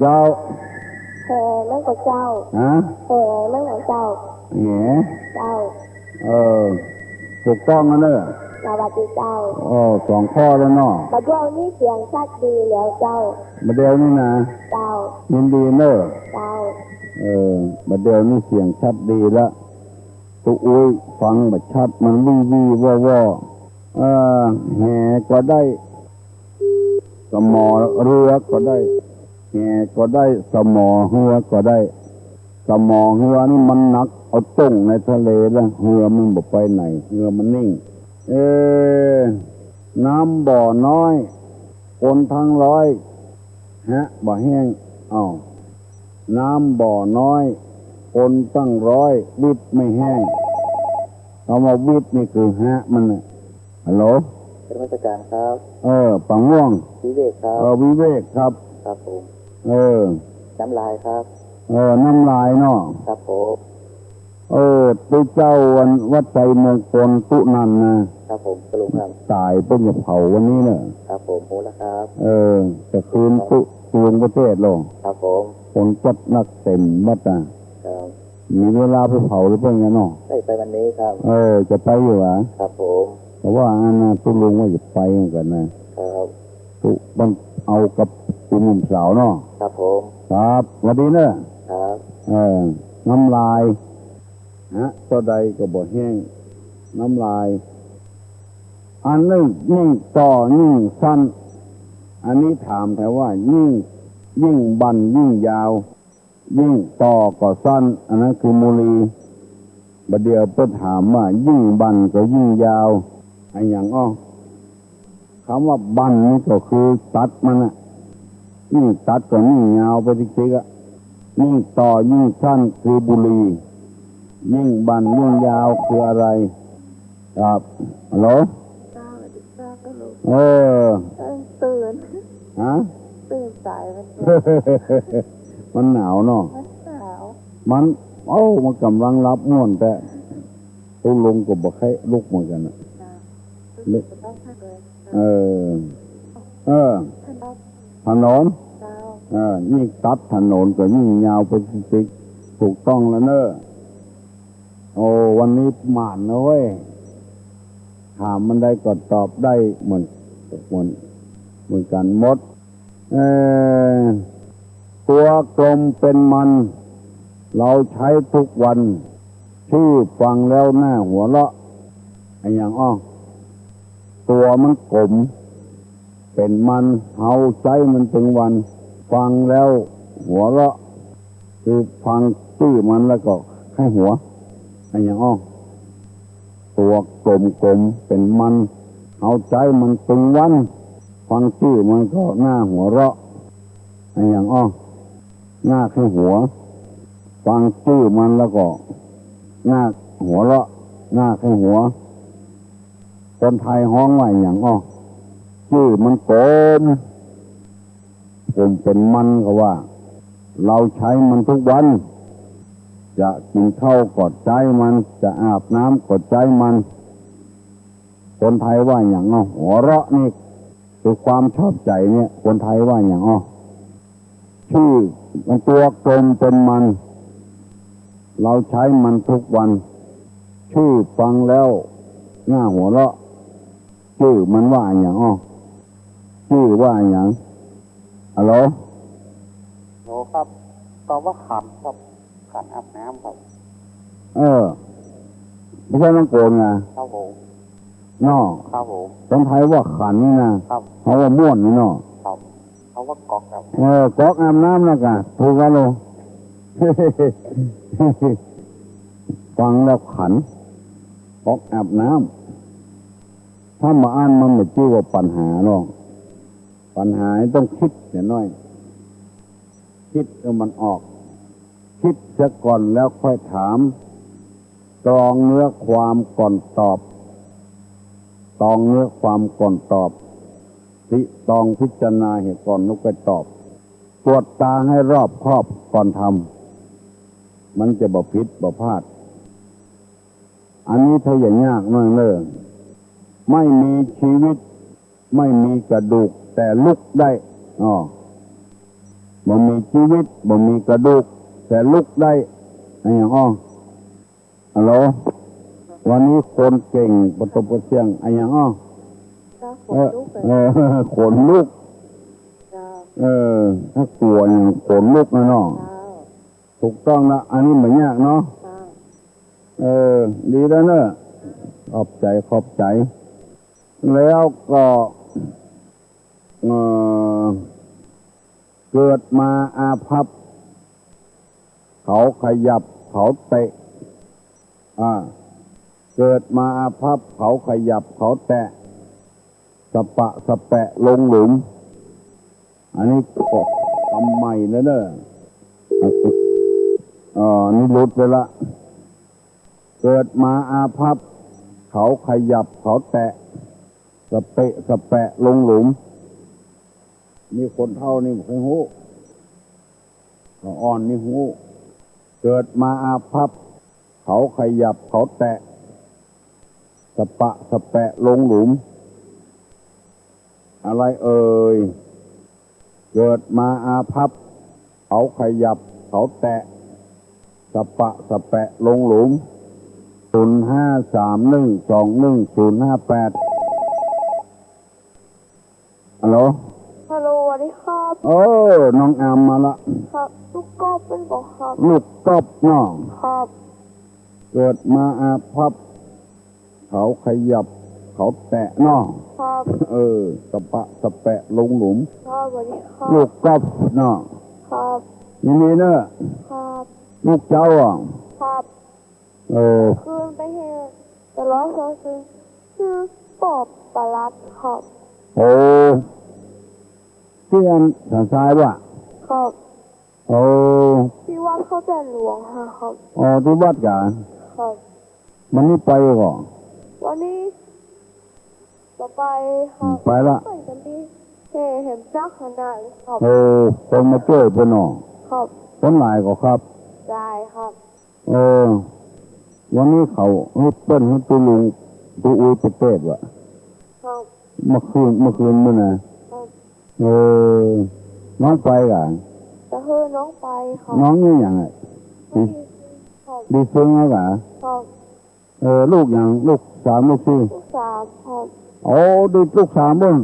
เจ้า แหมั่นก่อเจ้า ฮะ แหมั่นก่อเจ้า แห เจ้า เออ ถูกต้องแล้วเน่อ สวัสดีเจ้า โอ้ สองข้อแล้วเนาะ บ่าเดี่ยวนี้เสียงชัดดีแล้วเจ้า บ่าเดี่ยวนี้นะ เจ้า ยินดีเน่อ เจ้า เออ บ่าเดี่ยวนี้เสียงชัดดีละ ตุ๊อุ๊ยฟังบ่ชัด มันวี้วี้ว่อว่อ เออ แหก็ได้ สมอเฮือก็ได้ แหก็ได้ สมอเฮือก็ได้ สมอเฮือนี่มันหนัก เอาจ้งในทะเลแล้ว เฮือมันบ่ไปไหน เฮือมันนิ่ง เอ น้ำบ่อน้อย คนตังร้อย ฮะ บ่แห้ง อ้าว น้ำบ่อน้อย คนตังร้อย วิดไม่แห้ง กำว่าวิดนี่คือฮะมันน่ะ ฮัลโหล นมัสการครับ เออ ป๋าม่วง วิเวกครับ เออ วิเวกครับ ครับผม เออ น้ำลายครับ เออ น้ำลายเนาะ ครับผม เออ ตุ๊เจ้าวัด วัดชัยมงคลตุ๊นั่นนะ ครับผม ตุ๊ลุงครับ ต๋ายเปิ้นจะเผาวันนี้เน่อ ครับผม ฮู้แล้วครับ เออ จะคืนตุ๊ ตุ๊ลุงประเทศลง ครับผม คนจัดหนักเต็มวัดน่ะ ครับ มีเวลาไปเผาหรือเปล่าเนี่ยเนาะ ได้ไปวันนี้ครับ เออ จะไปอยู่หวา ครับผม แต่ว่าอันน่ะตุ๊ลุงว่าจะไปเหมือนกั๋นนะ ครับ ตุ๊มันเอากับกลุ่มหนุ่มสาวเนาะ ครับผม ครับ หวัดดีเน่อ ครับ เออ น้ำลาย ฮะ เต้าใดก็บ่แห้ง น้ำลาย อันนึ่งยิ่งต่อยิ่งสั้น อันนี้ถามแถวว่ายิ่ง ยิ่งบั่นยิ่งยาว ยิ่งต่อก็สั้น อันนั้นคือมุลี บ่าเดี่ยวเปิ้นถามว่ายิ่งบั่นก็ยิ่งยาว อะหยังอ้อ กำว่าบั่นนี่ก็คือตัดมันน่ะ ยิ่งตัดก็ยิ่งยาวไปติ๊กๆ อะ ยิ่งต่อยิ่งสั้นคือบุหรี่ ยิ่งบั่นยิ่งยาวคืออะไร ครับ ฮัลโหล เจ้า สวัสดีเจ้า เออ เอ้ย ตื่น ฮะ ตื่นสายมัน มันหนาวเนาะ มันหนาว มัน เอ้า มันก่ำลังหลับม่วนแต๊ ตุ๊ลุงก็บ่ใค่ลุกเหมือนกั๋นน่ะ เจ้า เละ เออ เออ ถนน ถนน เจ้า เออ ยิ่งตัดถนนก็ยิ่งยาวไปติ๊กๆ ถูกต้องแล้วเน่อ โอ้ วันนี้หมานนะเว้ย ถามอันใดก็ตอบได้เหมือน เหมือน เหมือนกั๋นหมด เออ ตั๋วกลมเป๋นมัน เฮาใจ๊ทุกวัน จื้อฟังแล้วน่าหัวเราะ อะหยังอ้อ ตั๋วมันกลม เป๋นมัน เฮาใจ๊มันตึงวัน ฟังแล้วหัวเราะ คือฟังจื้อมันแล้วก็ใค่หัว อะหยังอ้อ ตั๋วกลมๆ เป๋นมัน เฮาใจ๊มันตึงวัน ฟังจื้อมันก็น่าหัวเราะ อะหยังอ้อ น่าใค่หัว ฟังจื้อมันแล้วก็น่าหัวเราะ น่าใค่หัว คนไทยฮ้องว่าอะหยังอ้อ จื้อมันกลม กลมเป๋นมันก็ว่า เฮาใจ๊มันทุกวัน จะกิ๋นข้าวก็ใจ๊มัน จะอาบน้ำก็ใจ๊มัน คนไทยว่าอะหยังอ้อ หัวเราะนี่ คือความชอบใจ๋เนี่ย คนไทยว่าอะหยังอ้อ จื้อมันตั๋วกลมเป๋นมัน เฮาใจ๊มันทุกวัน จื้อฟังแล้วน่าหัวเราะ จื้อมันว่าอะหยังอ้อ จื้อว่าอะหยัง ฮัลโหล ฮัลโหลครับ ตอบว่าขันครับ ขันอาบน้ำครับ เออ บ่ใจ้น้ำโขนไง ครับผม เนาะ ครับผม คนไทยว่าขันนี่นะ ครับ เฮาว่าม่วนนี่เนาะ ครับ เฮาว่าก๊อกครับ เออ ก๊อกอาบน้ำนะกะ ถูกแล้วโล ฟังแล้วขัน ก๊อกอาบน้ำ ถ้าบ่อั้นมันบ่จื้อว่าปัญหาเนาะ ปัญหานี่ต้องกึ๊ดเสียหน้อย กึ๊ดหื้อมันออก กึ๊ดเสียก่อนแล้วค่อยถาม ตรองเนื้อความก่อนตอบ ตรองเนื้อความก่อนตอบ ตริตรองพิจารณาเหียก่อนแล้วค่อยตอบ ตรวจตราหื้อรอบคอบก่อนทำ มันจะบ่ผิดบ่พลาด อันนี้ถ้าอย่ายากนักเน่อ ไม่มีชีวิต ไม่มีกระดูก แต่ลุกได้ อ้อ บ่มีจีวิต บ่มีกระดูก แต่ลุกได้ อะหยังอ้อ ฮัลโหล วันนี้คนเก่ง บ่ตกบ่เสี้ยง อะหยังอ้อ เจ้า ขนลุกเลย เออ เออ ขนลุก เจ้า เออ ถ้ากลัวอย่างขนลุกนะเนาะ เจ้า ถูกต้องละ อันนี้บ่ยากเนาะ เจ้า เออ ดีแล้วเน่อ ขอบใจ๋ ขอบใจ๋ แล้วก็ เอ่อ เกิดมาอาภัพ เขาขยับ เขาเตะ อ่า เกิดมาอาภัพ เขาขยับ เขาแตะ สะปะสะแปะลงหลุม อันนี้ก็กำใหม่แล้วเน่อ อ่า อันนี้หลุดไปละ เกิดมาอาภัพ เขาขยับ เขาแตะ สะเปะสะแปะลงหลุม นี่คนเฒ่านี่บ่ค่อยฮู้ คนอ่อนนี่ฮู้ เกิดมาอาภัพ เขาขยับ เขาแตะ สะปะสะแปะลงหลุม อะไรเอ่ย เกิดมาอาภัพ เขาขยับ เขาแตะ สะปะสะแปะลงหลุม ศูนย์ห้าสามหนึ่งสองหนึ่งศูนย์ห้าแปด ฮัลโหล ฮัลโหล สวัสดีครับ เออ น้องอามมาละ ครับ ลูกก๊อฟเป็นบ่ครับ ลูกก๊อฟเนาะ ครับ เกิดมาอาภัพ เขาขยับ เขาแตะเนาะ ครับ เออ สะปะสะแปะลงหลุม ครับ สวัสดีครับ ลูกก๊อฟเนาะ ครับ ยินดีเน่อ ครับ ลูกเจ้าอ่ะ ครับ เออ คืนไปเฮด แต่ร้อยสองคืน คือปอบประหลาดครับ โอ้ ตี้อันสันทรายบ่ะ ครับ โอ้ ตี้วัดเขาแจ้หลวงฮะครับ อ๋อ ตี้วัดก๋า ครับ วันนี้ไปก่อ วันนี้บ่ไปครับ ไปละ ไปจะมีแห่แหมจักขนาดครับ โอ้ คนมาจ้วยเปิ้นเนาะ ครับ คนหลายก่อครับ หลายครับ เออ วันนี้เขาหื้อเปิ้นหื้อตุ๊ลุงตุ๊อุ๊ยไปเตศน์บ่ะ ครับ เมื่อคืน เมื่อคืนมื้อนะ ครับ เออ น้องไปก่า จะหื้อน้องไปครับ น้องนี่หยังอ่ะ ดี ครับ ดีซึ่งแล้วก่า ครับ เออ ลูกหยัง ลูกสาม ลูกสี่ ลูกสามครับ โอ้ ดี ลูกสามเปิ้น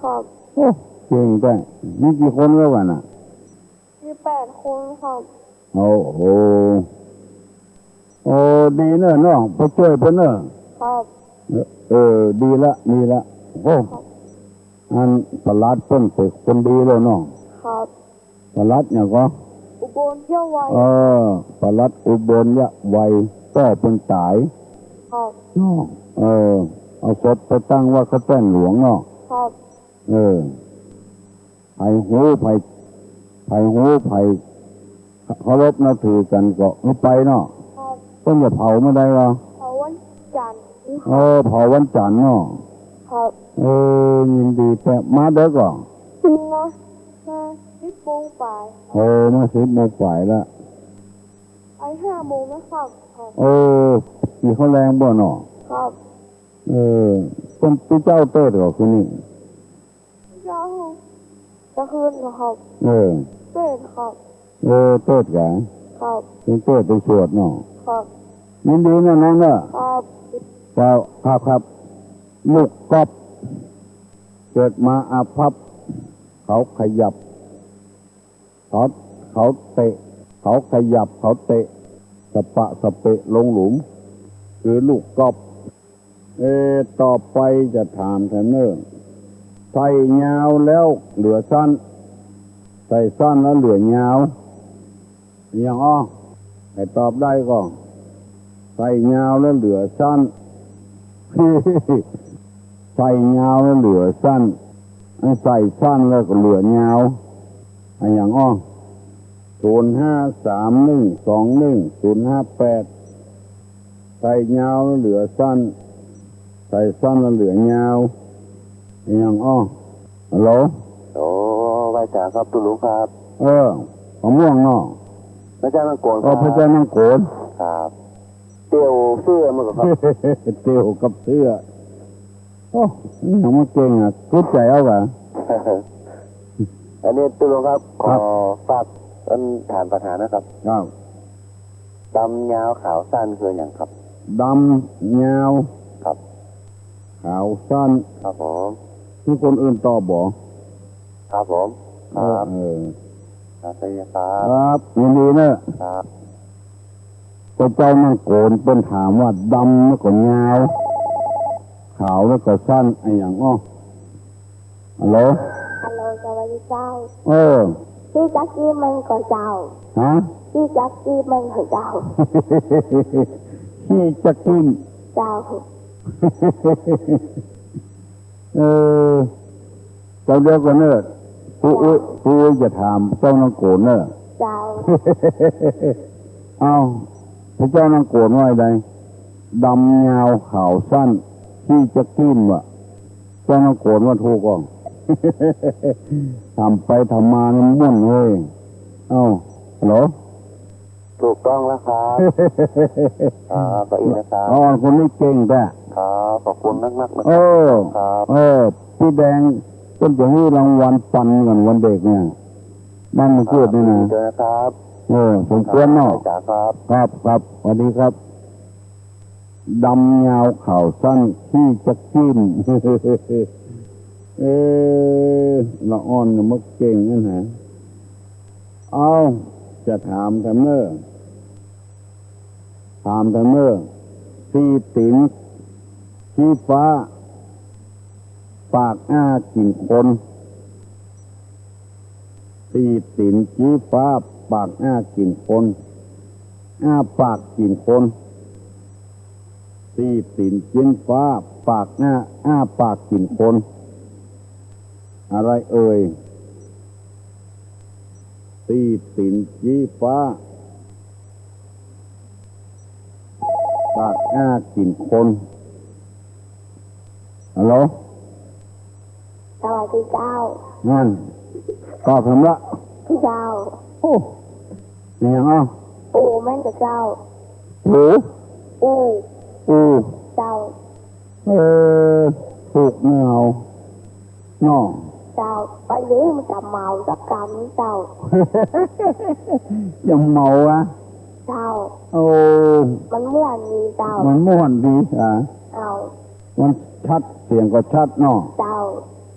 ครับ โอ้ เก่งแต๊ มีกี่คนแล้วก่าน่ะ มีแปดคนครับ โอ้โห โอ้ ดีเน่อน้อง ไปจ้วยเปิ้นเน่อ ครับ เออ เออ ดีละ ดีละ โอ้ ครับ อันประหลัดเปิ้นเป๋นคนดีแล้วเนาะ ครับ ประหลัดหยังก่อ อุบลยะไว เออ ประหลัดอุบลยะไว ป้อเปิ้นต๋าย ครับ เนาะ เออ เอาศพไปตั้งวัดเขาแจ้หลวงเนาะ ครับ เออ ใผฮู้ใผ ใผฮู้ใผเคารพนับถือกั๋นก็หื้อไปเนาะ ครับ เปิ้นจะเผาเมื่อใดวะ เผาวันจันทร์ เออ เผาวันจันทร์เนาะ ครับ เออ ยินดีแต๊ มาเดิ็กก่อ มา มาสิบโมงป๋าย โอ้ มาสิบโมงป๋ายละ ไปห้าโมงนะครับ ครับ เออ กิ๋นข้าวแลงบ่เนาะ ครับ เออ เปิ้น ตี้เจ้าเตศน์ก่อคืนนี้ เจ้า จะคืนเหรอครับ เออ เตศน์ครับ เออ เตศน์ก๋า ครับ เปิ้นเตศน์เปิ้นสวดเนาะ ครับ ยินดีเน่อน้องเน่อ ครับ เจ้า ครับ ครับ ลูกก๊อฟ เกิดมาอาภัพ เขาขยับ เขา เขาเตะ เขาขยับ เขาเตะ สะปะสะเปะลงหลุม คือลูกก๊อฟ เออ ต่อไปจะถามแถมเน่อ ใส่ยาวแล้วเหลือสั้น ใส่สั้นแล้วเหลือยาว อะหยังอ้อ ใผตอบได้ก่อ ใส่ยาวแล้วเหลือสั้น ใส่ยาวแล้วเหลือสั้น ใส่สั้นแล้วก็เหลือยาว อะหยังอ้อ ศูนย์ห้าสามหนึ่งสองหนึ่งศูนย์ห้าแปด ใส่ยาวแล้วเหลือสั้น ใส่สั้นแล้วเหลือยาว อะหยังอ้อ ฮัลโหล โอ้ ไหว้จ๋าครับ ตุ๊ลุงครับ เออ มะม่วงเนาะ พระเจ้านั่งโกน เออ ครับ พระเจ้านั่งโกน ครับ เตียวเสื้อมันก็ครับ เตียวกับเสื้อ โอ้ นี่ยังมาเก่งอ่ะ กึ๊ดใจ๋เอากะ อันนี้ตุ๊ลุงครับ ครับ ขอฝากอันถามปัญหานะครับ ครับ ดำยาวขาวสั้นคือหยังครับ ดำยาว ครับ ขาวสั้น ครับผม ตี้คนอื่นตอบบ่ ครับผม เออ ครับ เออ ครับ สวัสดีครับ ครับ ยินดีเนอะ ครับ พระเจ้านั่งโกนเปิ้นถามว่าดำแล้วก็ยาว ขาวแล้วก็สั้น อะหยังอ้อ ฮัลโหล ฮัลโหล สวัสดีเจ้า เออ ตี้จั๊กอี้มันก่อเจ้า ฮะ ตี้จั๊กอี้มันก่อเจ้า ตี้จั๊กอี้ เจ้า เออ เจ้าเดียวก่อนเนอะ ตุ๊ ตุ๊จะถามเจ้านั่งโกนเนอะ เจ้า เอ้า พระเจ้านั่งโกนว่าไง ดำยาวขาวสั้น ตี้จั๊กอี้วะ เจ้านั่งโกนว่าถูกก่อ ถามไปถามมานี่ม่วนเฮ้ย เอ้า ฮัลโหล ถูกต้องแล้วครับ ครับ ขอบคุณนะครับ อ๋อ คนนี้เก่งแต๊ ครับ ขอบคุณนักๆ นะครับ เออ ครับ เออ ปี้แดงเปิ้นจะหื้อรางวัลปันกั๋นวันเด็กเนี่ย บ้านเมืองเกิดเนี่ยนะ ครับ ยินดีด้วยนะครับ เออ สมควรเนาะ ครับ ครับ ครับ สวัสดีครับ ดำยาวขาวสั้น ตี้จั๊กอี้ เออ ละอ่อนเนี่ยมาเก่งนั่นฮะ เอ้า จะถามแถมเนอะ ถามแถมเนอะ สี่ตี๋น ชี้ฟ้า ปากอ้ากิ๋นคน สี่ตี๋นชี้ฟ้า ปากอ้ากิ๋นคน อ้าปากกิ๋นคน สี่ตี๋นชี้ฟ้า ปากอ้า อ้าปากกิ๋นคน อะไรเอ่ย สี่ตี๋นชี้ฟ้า ปากอ้ากิ๋นคน ฮัลโหล สวัสดีเจ้า นั่น ตอบแถมละ เจ้า โอ้ อะหยังอ้อ ปูมันก่อเจ้า ปู ปู ปู เจ้า เออ ถูกแนว เนาะ เจ้า วันนี้มันจะเมาสักกำเจ้า ยังเมาอะ เจ้า โอ้ มันม่วนดีเจ้า มันม่วนดีอะ เจ้า มันชัด เสียงก็ชัดเนาะ เจ้า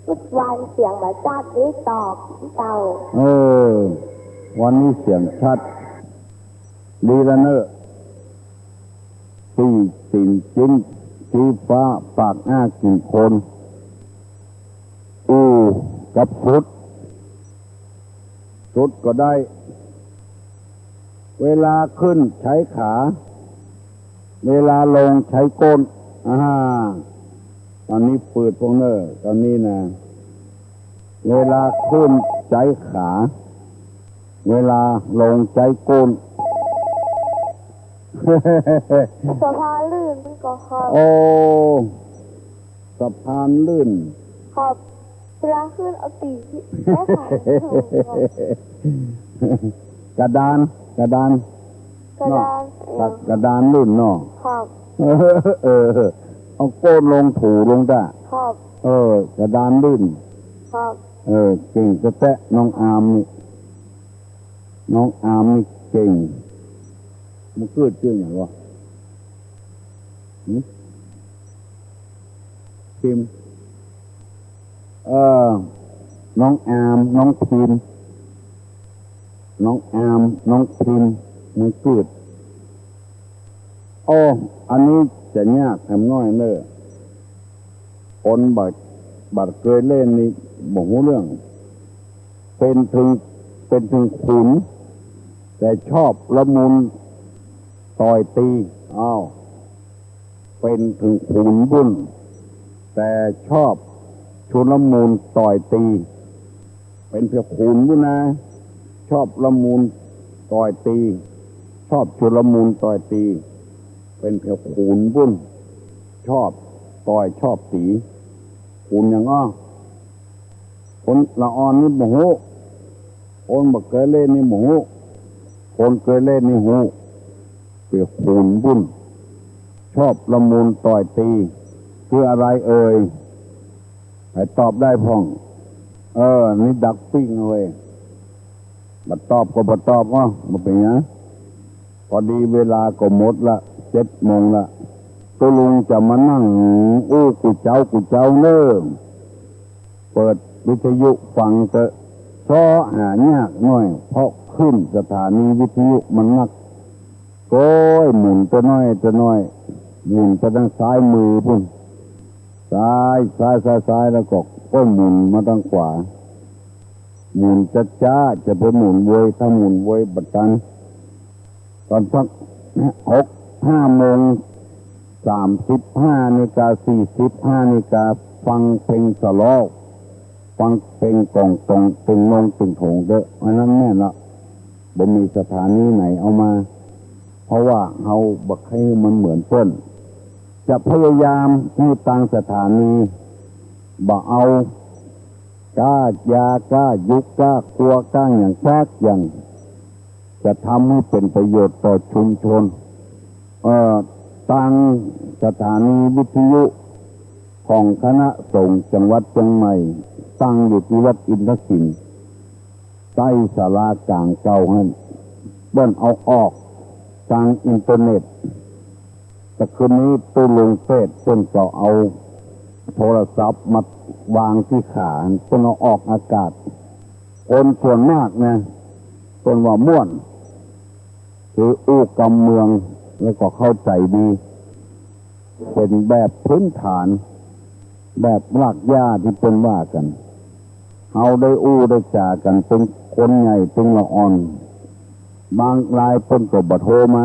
ทุกวันเสียงมันชัดดีตอบเจ้า เออ วันนี้เสียงชัด ดีละเนอะ สี่ตี๋นชี้ฟ้า ปากอ้ากิ๋นคน อู้ กับสุด สุดก็ได้ เวลาขึ้นใช้ขา เวลาลงใช้ก้น อ่า ต๋อนนี้ปืดพวกเนอะ ต๋อนนี้นะ เวลาขึ้นใช้ขา เวลาลงใช้ก้น สะพานลื่นมันก่อครับ โอ้ สะพานลื่น ครับ เวลาขึ้นเอาตี๋นแตะ กระดาน กระดาน กระดาน เนาะ เออ กระดานลื่นเนาะ ครับ เออ เออ เอาก้นลงถูลงตะ ครับ เออ กระดานลื่น ครับ เออ เก่งแต๊ๆ น้องอามนี่ น้องอามนี่เก่ง มันเกิดจื้อหยังวะ หึ พิมพ์ เออ น้องอาม น้องพิมพ์ น้องอาม น้องพิมพ์ มันเกิด อ้อ อันนี้จะยากแถมน้อยเน่อ คนบ่ บ่เกยเล่นนี่บ่ฮู้เรื่อง เป๋นเถิง เป๋นเถิงขุน แต่ชอบละมุนต่อยตี๋ อ้าว เป๋นเถิงขุนบุ้น แต่ชอบชุลมุนต่อยตี๋ เป๋นเผ่าขุนปู้นนา ชอบละมุนต่อยตี๋ ชอบชุลมุนต่อยตี๋ เป๋นเผ่าขุนปู้น ชอบต่อยชอบตี๋ ขุนหยังอ้อ คนละอ่อนนี่บ่ฮู้ คนบ่เกยเล่นนี่บ่ฮู้ คนเกยเล่นนี่ฮู้ เป๋นเผ่าขุนปู้น ชอบละมุนต่อยตี๋ คืออะไรเอ่ย ใผตอบได้พ่อง เออ นี่ดักปิ้งเว้ย บ่ตอบก็บ่ตอบ อ้อ บ่เป๋นหยัง พอดีเวลาก็หมดละ เจ็ดโมงละ ตุ๊ลุงจะมานั่งอู้กู้เจ๊ากู้เจ๊าเน่อ เปิดวิทยุฟังเต๊อะ เซาะหายากหน้อย เพราะคลื่นสถานีวิทยุมันนัก โก้ย หมุนเต๊อะน้อยเต๊อะน้อย หมุนไปตางซ้ายมือปู้น ซ้าย ซ้าย ซ้าย ซ้าย แล้วก็ โก้ย หมุนมาตางขวา หมุนจ๊าๆ จะไปหมุนไว ถ้าหมุนไวบ่ตัน ต๋อนสักหก ห้าโมงสามสิบ ห้านาฬิกาสี่สิบ ห้านาฬิกา ฟังเพลงสะเดาะ ฟังเพลงก๋องตอง ตึงนงตึงถงเต๊อะ อันนั้นแม่นละ บ่มีสถานีไหนเอามา เพราะว่าเฮาบ่ใค่หื้อมันเหมือนเปิ้น จะพยายามหื้อตางสถานี บ่เอาก้ายา ก้ายุก ก้าครัว ก้าหยังสักอย่าง จะทำหื้อเป๋นประโยชน์ต่อชุมชน เอ่อ ตางสถานีวิทยุของคณะสงฆ์จังหวัดเจียงใหม่ ตั้งอยู่ตี้วัดอินทศิลป์ ใต้ศาลาก๋างเก่าหั้น เปิ้นเอาออกตางอินเทอร์เน็ต แต่คืนนี้ตุ๊ลุงเปรตเปิ้นก็เอาโทรศัพท์มาวางตี้ขา เปิ้นเอาออกอากาศ คนส่วนมากนะ เปิ้นว่าม่วน คืออู้กำเมือง แล้วก็เข้าใจ๋ดี เป๋นแบบพื้นฐาน แบบรากหญ้าตี้เปิ้นว่ากั๋น เฮาได้อู้ได้จ๋ากั๋น เปิ้นคนใหญ่เปิ้นละอ่อน บางรายเปิ้นก็บ่โทรมา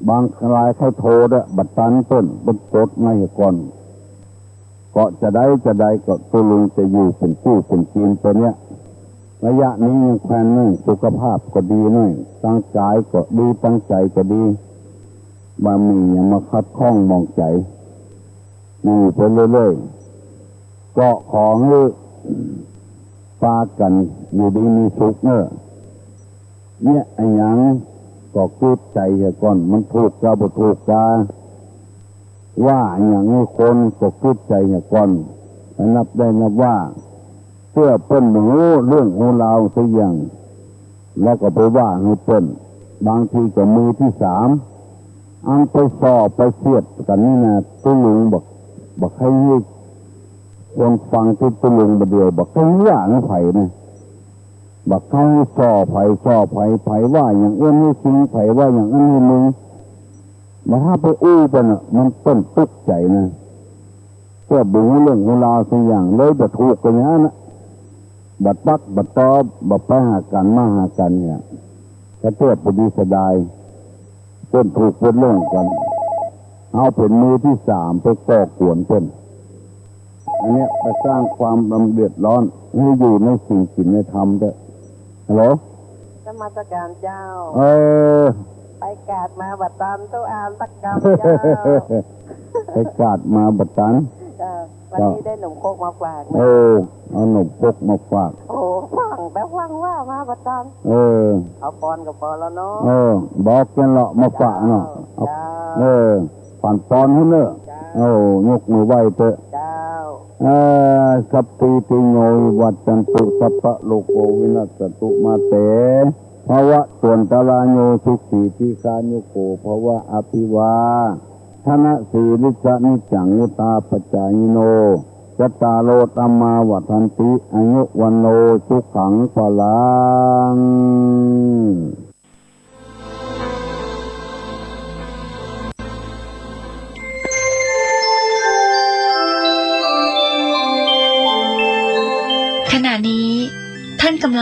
บางรายใค่โทรเต๊อะ บ่ตันเปิ้น เปิ้นกดมาเหียก่อน ก็จะใดจะใดก็ตุ๊ลุงจะอยู่เป๋นกู้เป๋นกิ๋นไปเนี่ย ระยะนี้ยังแควนหน้อย สุขภาพก็ดีหน้อย ตางก๋ายก็ดี ตางใจ๋ก็ดี บ่มีหยังมาขัดข้องหมองใจ๋ อยู่ไปเรื่อยๆ ก็ขอหื้อปากั๋นอยู่ดีมีสุขเน่อ เนี่ย อะหยังก็กึ๊ดใจ๋เหียก่อน มันถูกกาบ่ถูกกา ว่าอะหยังหื้อคนก็กึ๊ดใจ๋เหียก่อน นับได้นับว่า เตื้อเปิ้นบ่ฮู้เรื่องฮู้ราวสักอย่าง แล้วก็ไปว่าหื้อเปิ้น บางทีก็มือตี้สาม อันไปส่อไปเสียดกั๋นนี่นะ ตุ๊ลุงบ่ บ่ใค่หื้อคนฟังตี้ตุ๊ลุงบ่าเดี่ยว บ่ใค่หื้อว่าหื้อใผนะ บ่ใค่หื้อส่อใผ ส่อใผ ใผว่าอย่างอี้หื้อคิง ใผว่าอย่างอี้หื้อมึง บ่ถ้าไปอู้เปิ้นน่ะ มันเปิ้นตุ๊กใจ๋นะ เตื้อบ่ฮู้เรื่องฮู้ราวสักอย่าง เลยบ่ถูกกั๋นอย่างนั้นน่ะ บ่ตั๊กบ่ตอบ บ่ไปหากั๋นมาหากั๋นเนี่ย ก็เตื้อบ่ดีเสียดาย เปิ้นถูกเปิ้นหลงกั๋น เฮาเป๋นมือตี้สามไปก่อกวนเปิ้น อันเนี้ยไปสร้างความเดือดร้อนหื้ออยู่ในศีลกิ๋นในธรรมเต๊อะ ฮัลโหล นมัสการเจ้า เออ ไปกาดมาบ่ตัน เต้าอานสักกำเจ้า ไปกาดมาบ่ตัน เจ้า วันนี้ได้หนมครกมาฝากนะ เออ เอาหนมครกมาฝาก โอ้ ฟังแต่ฟังว่ามาบ่ตัน เออ เอาปอนก็ปอนแล้วเนาะ เออ บอกกั๋นเลาะมาฝากเนาะ เจ้า เออ ปันปอนหื้อเน่อ เจ้า โอ้ ยกมือไหว้เต๊อะ เจ้า เอ่อ สัพพีติโยวิวัจจันตุ สัพพะโรโควินัสสตุ มาเต ภวัตวันตรายโย สุขีทีฆายุโก ภวะ อภิวาทนสีลิสสะ นิจจังวุฑฒาปจายิโน จัตตาโร ธัมมา วัฑฒันติ อายุ วัณโณ สุขัง พลัง ขณะนี้ท่านกำลัง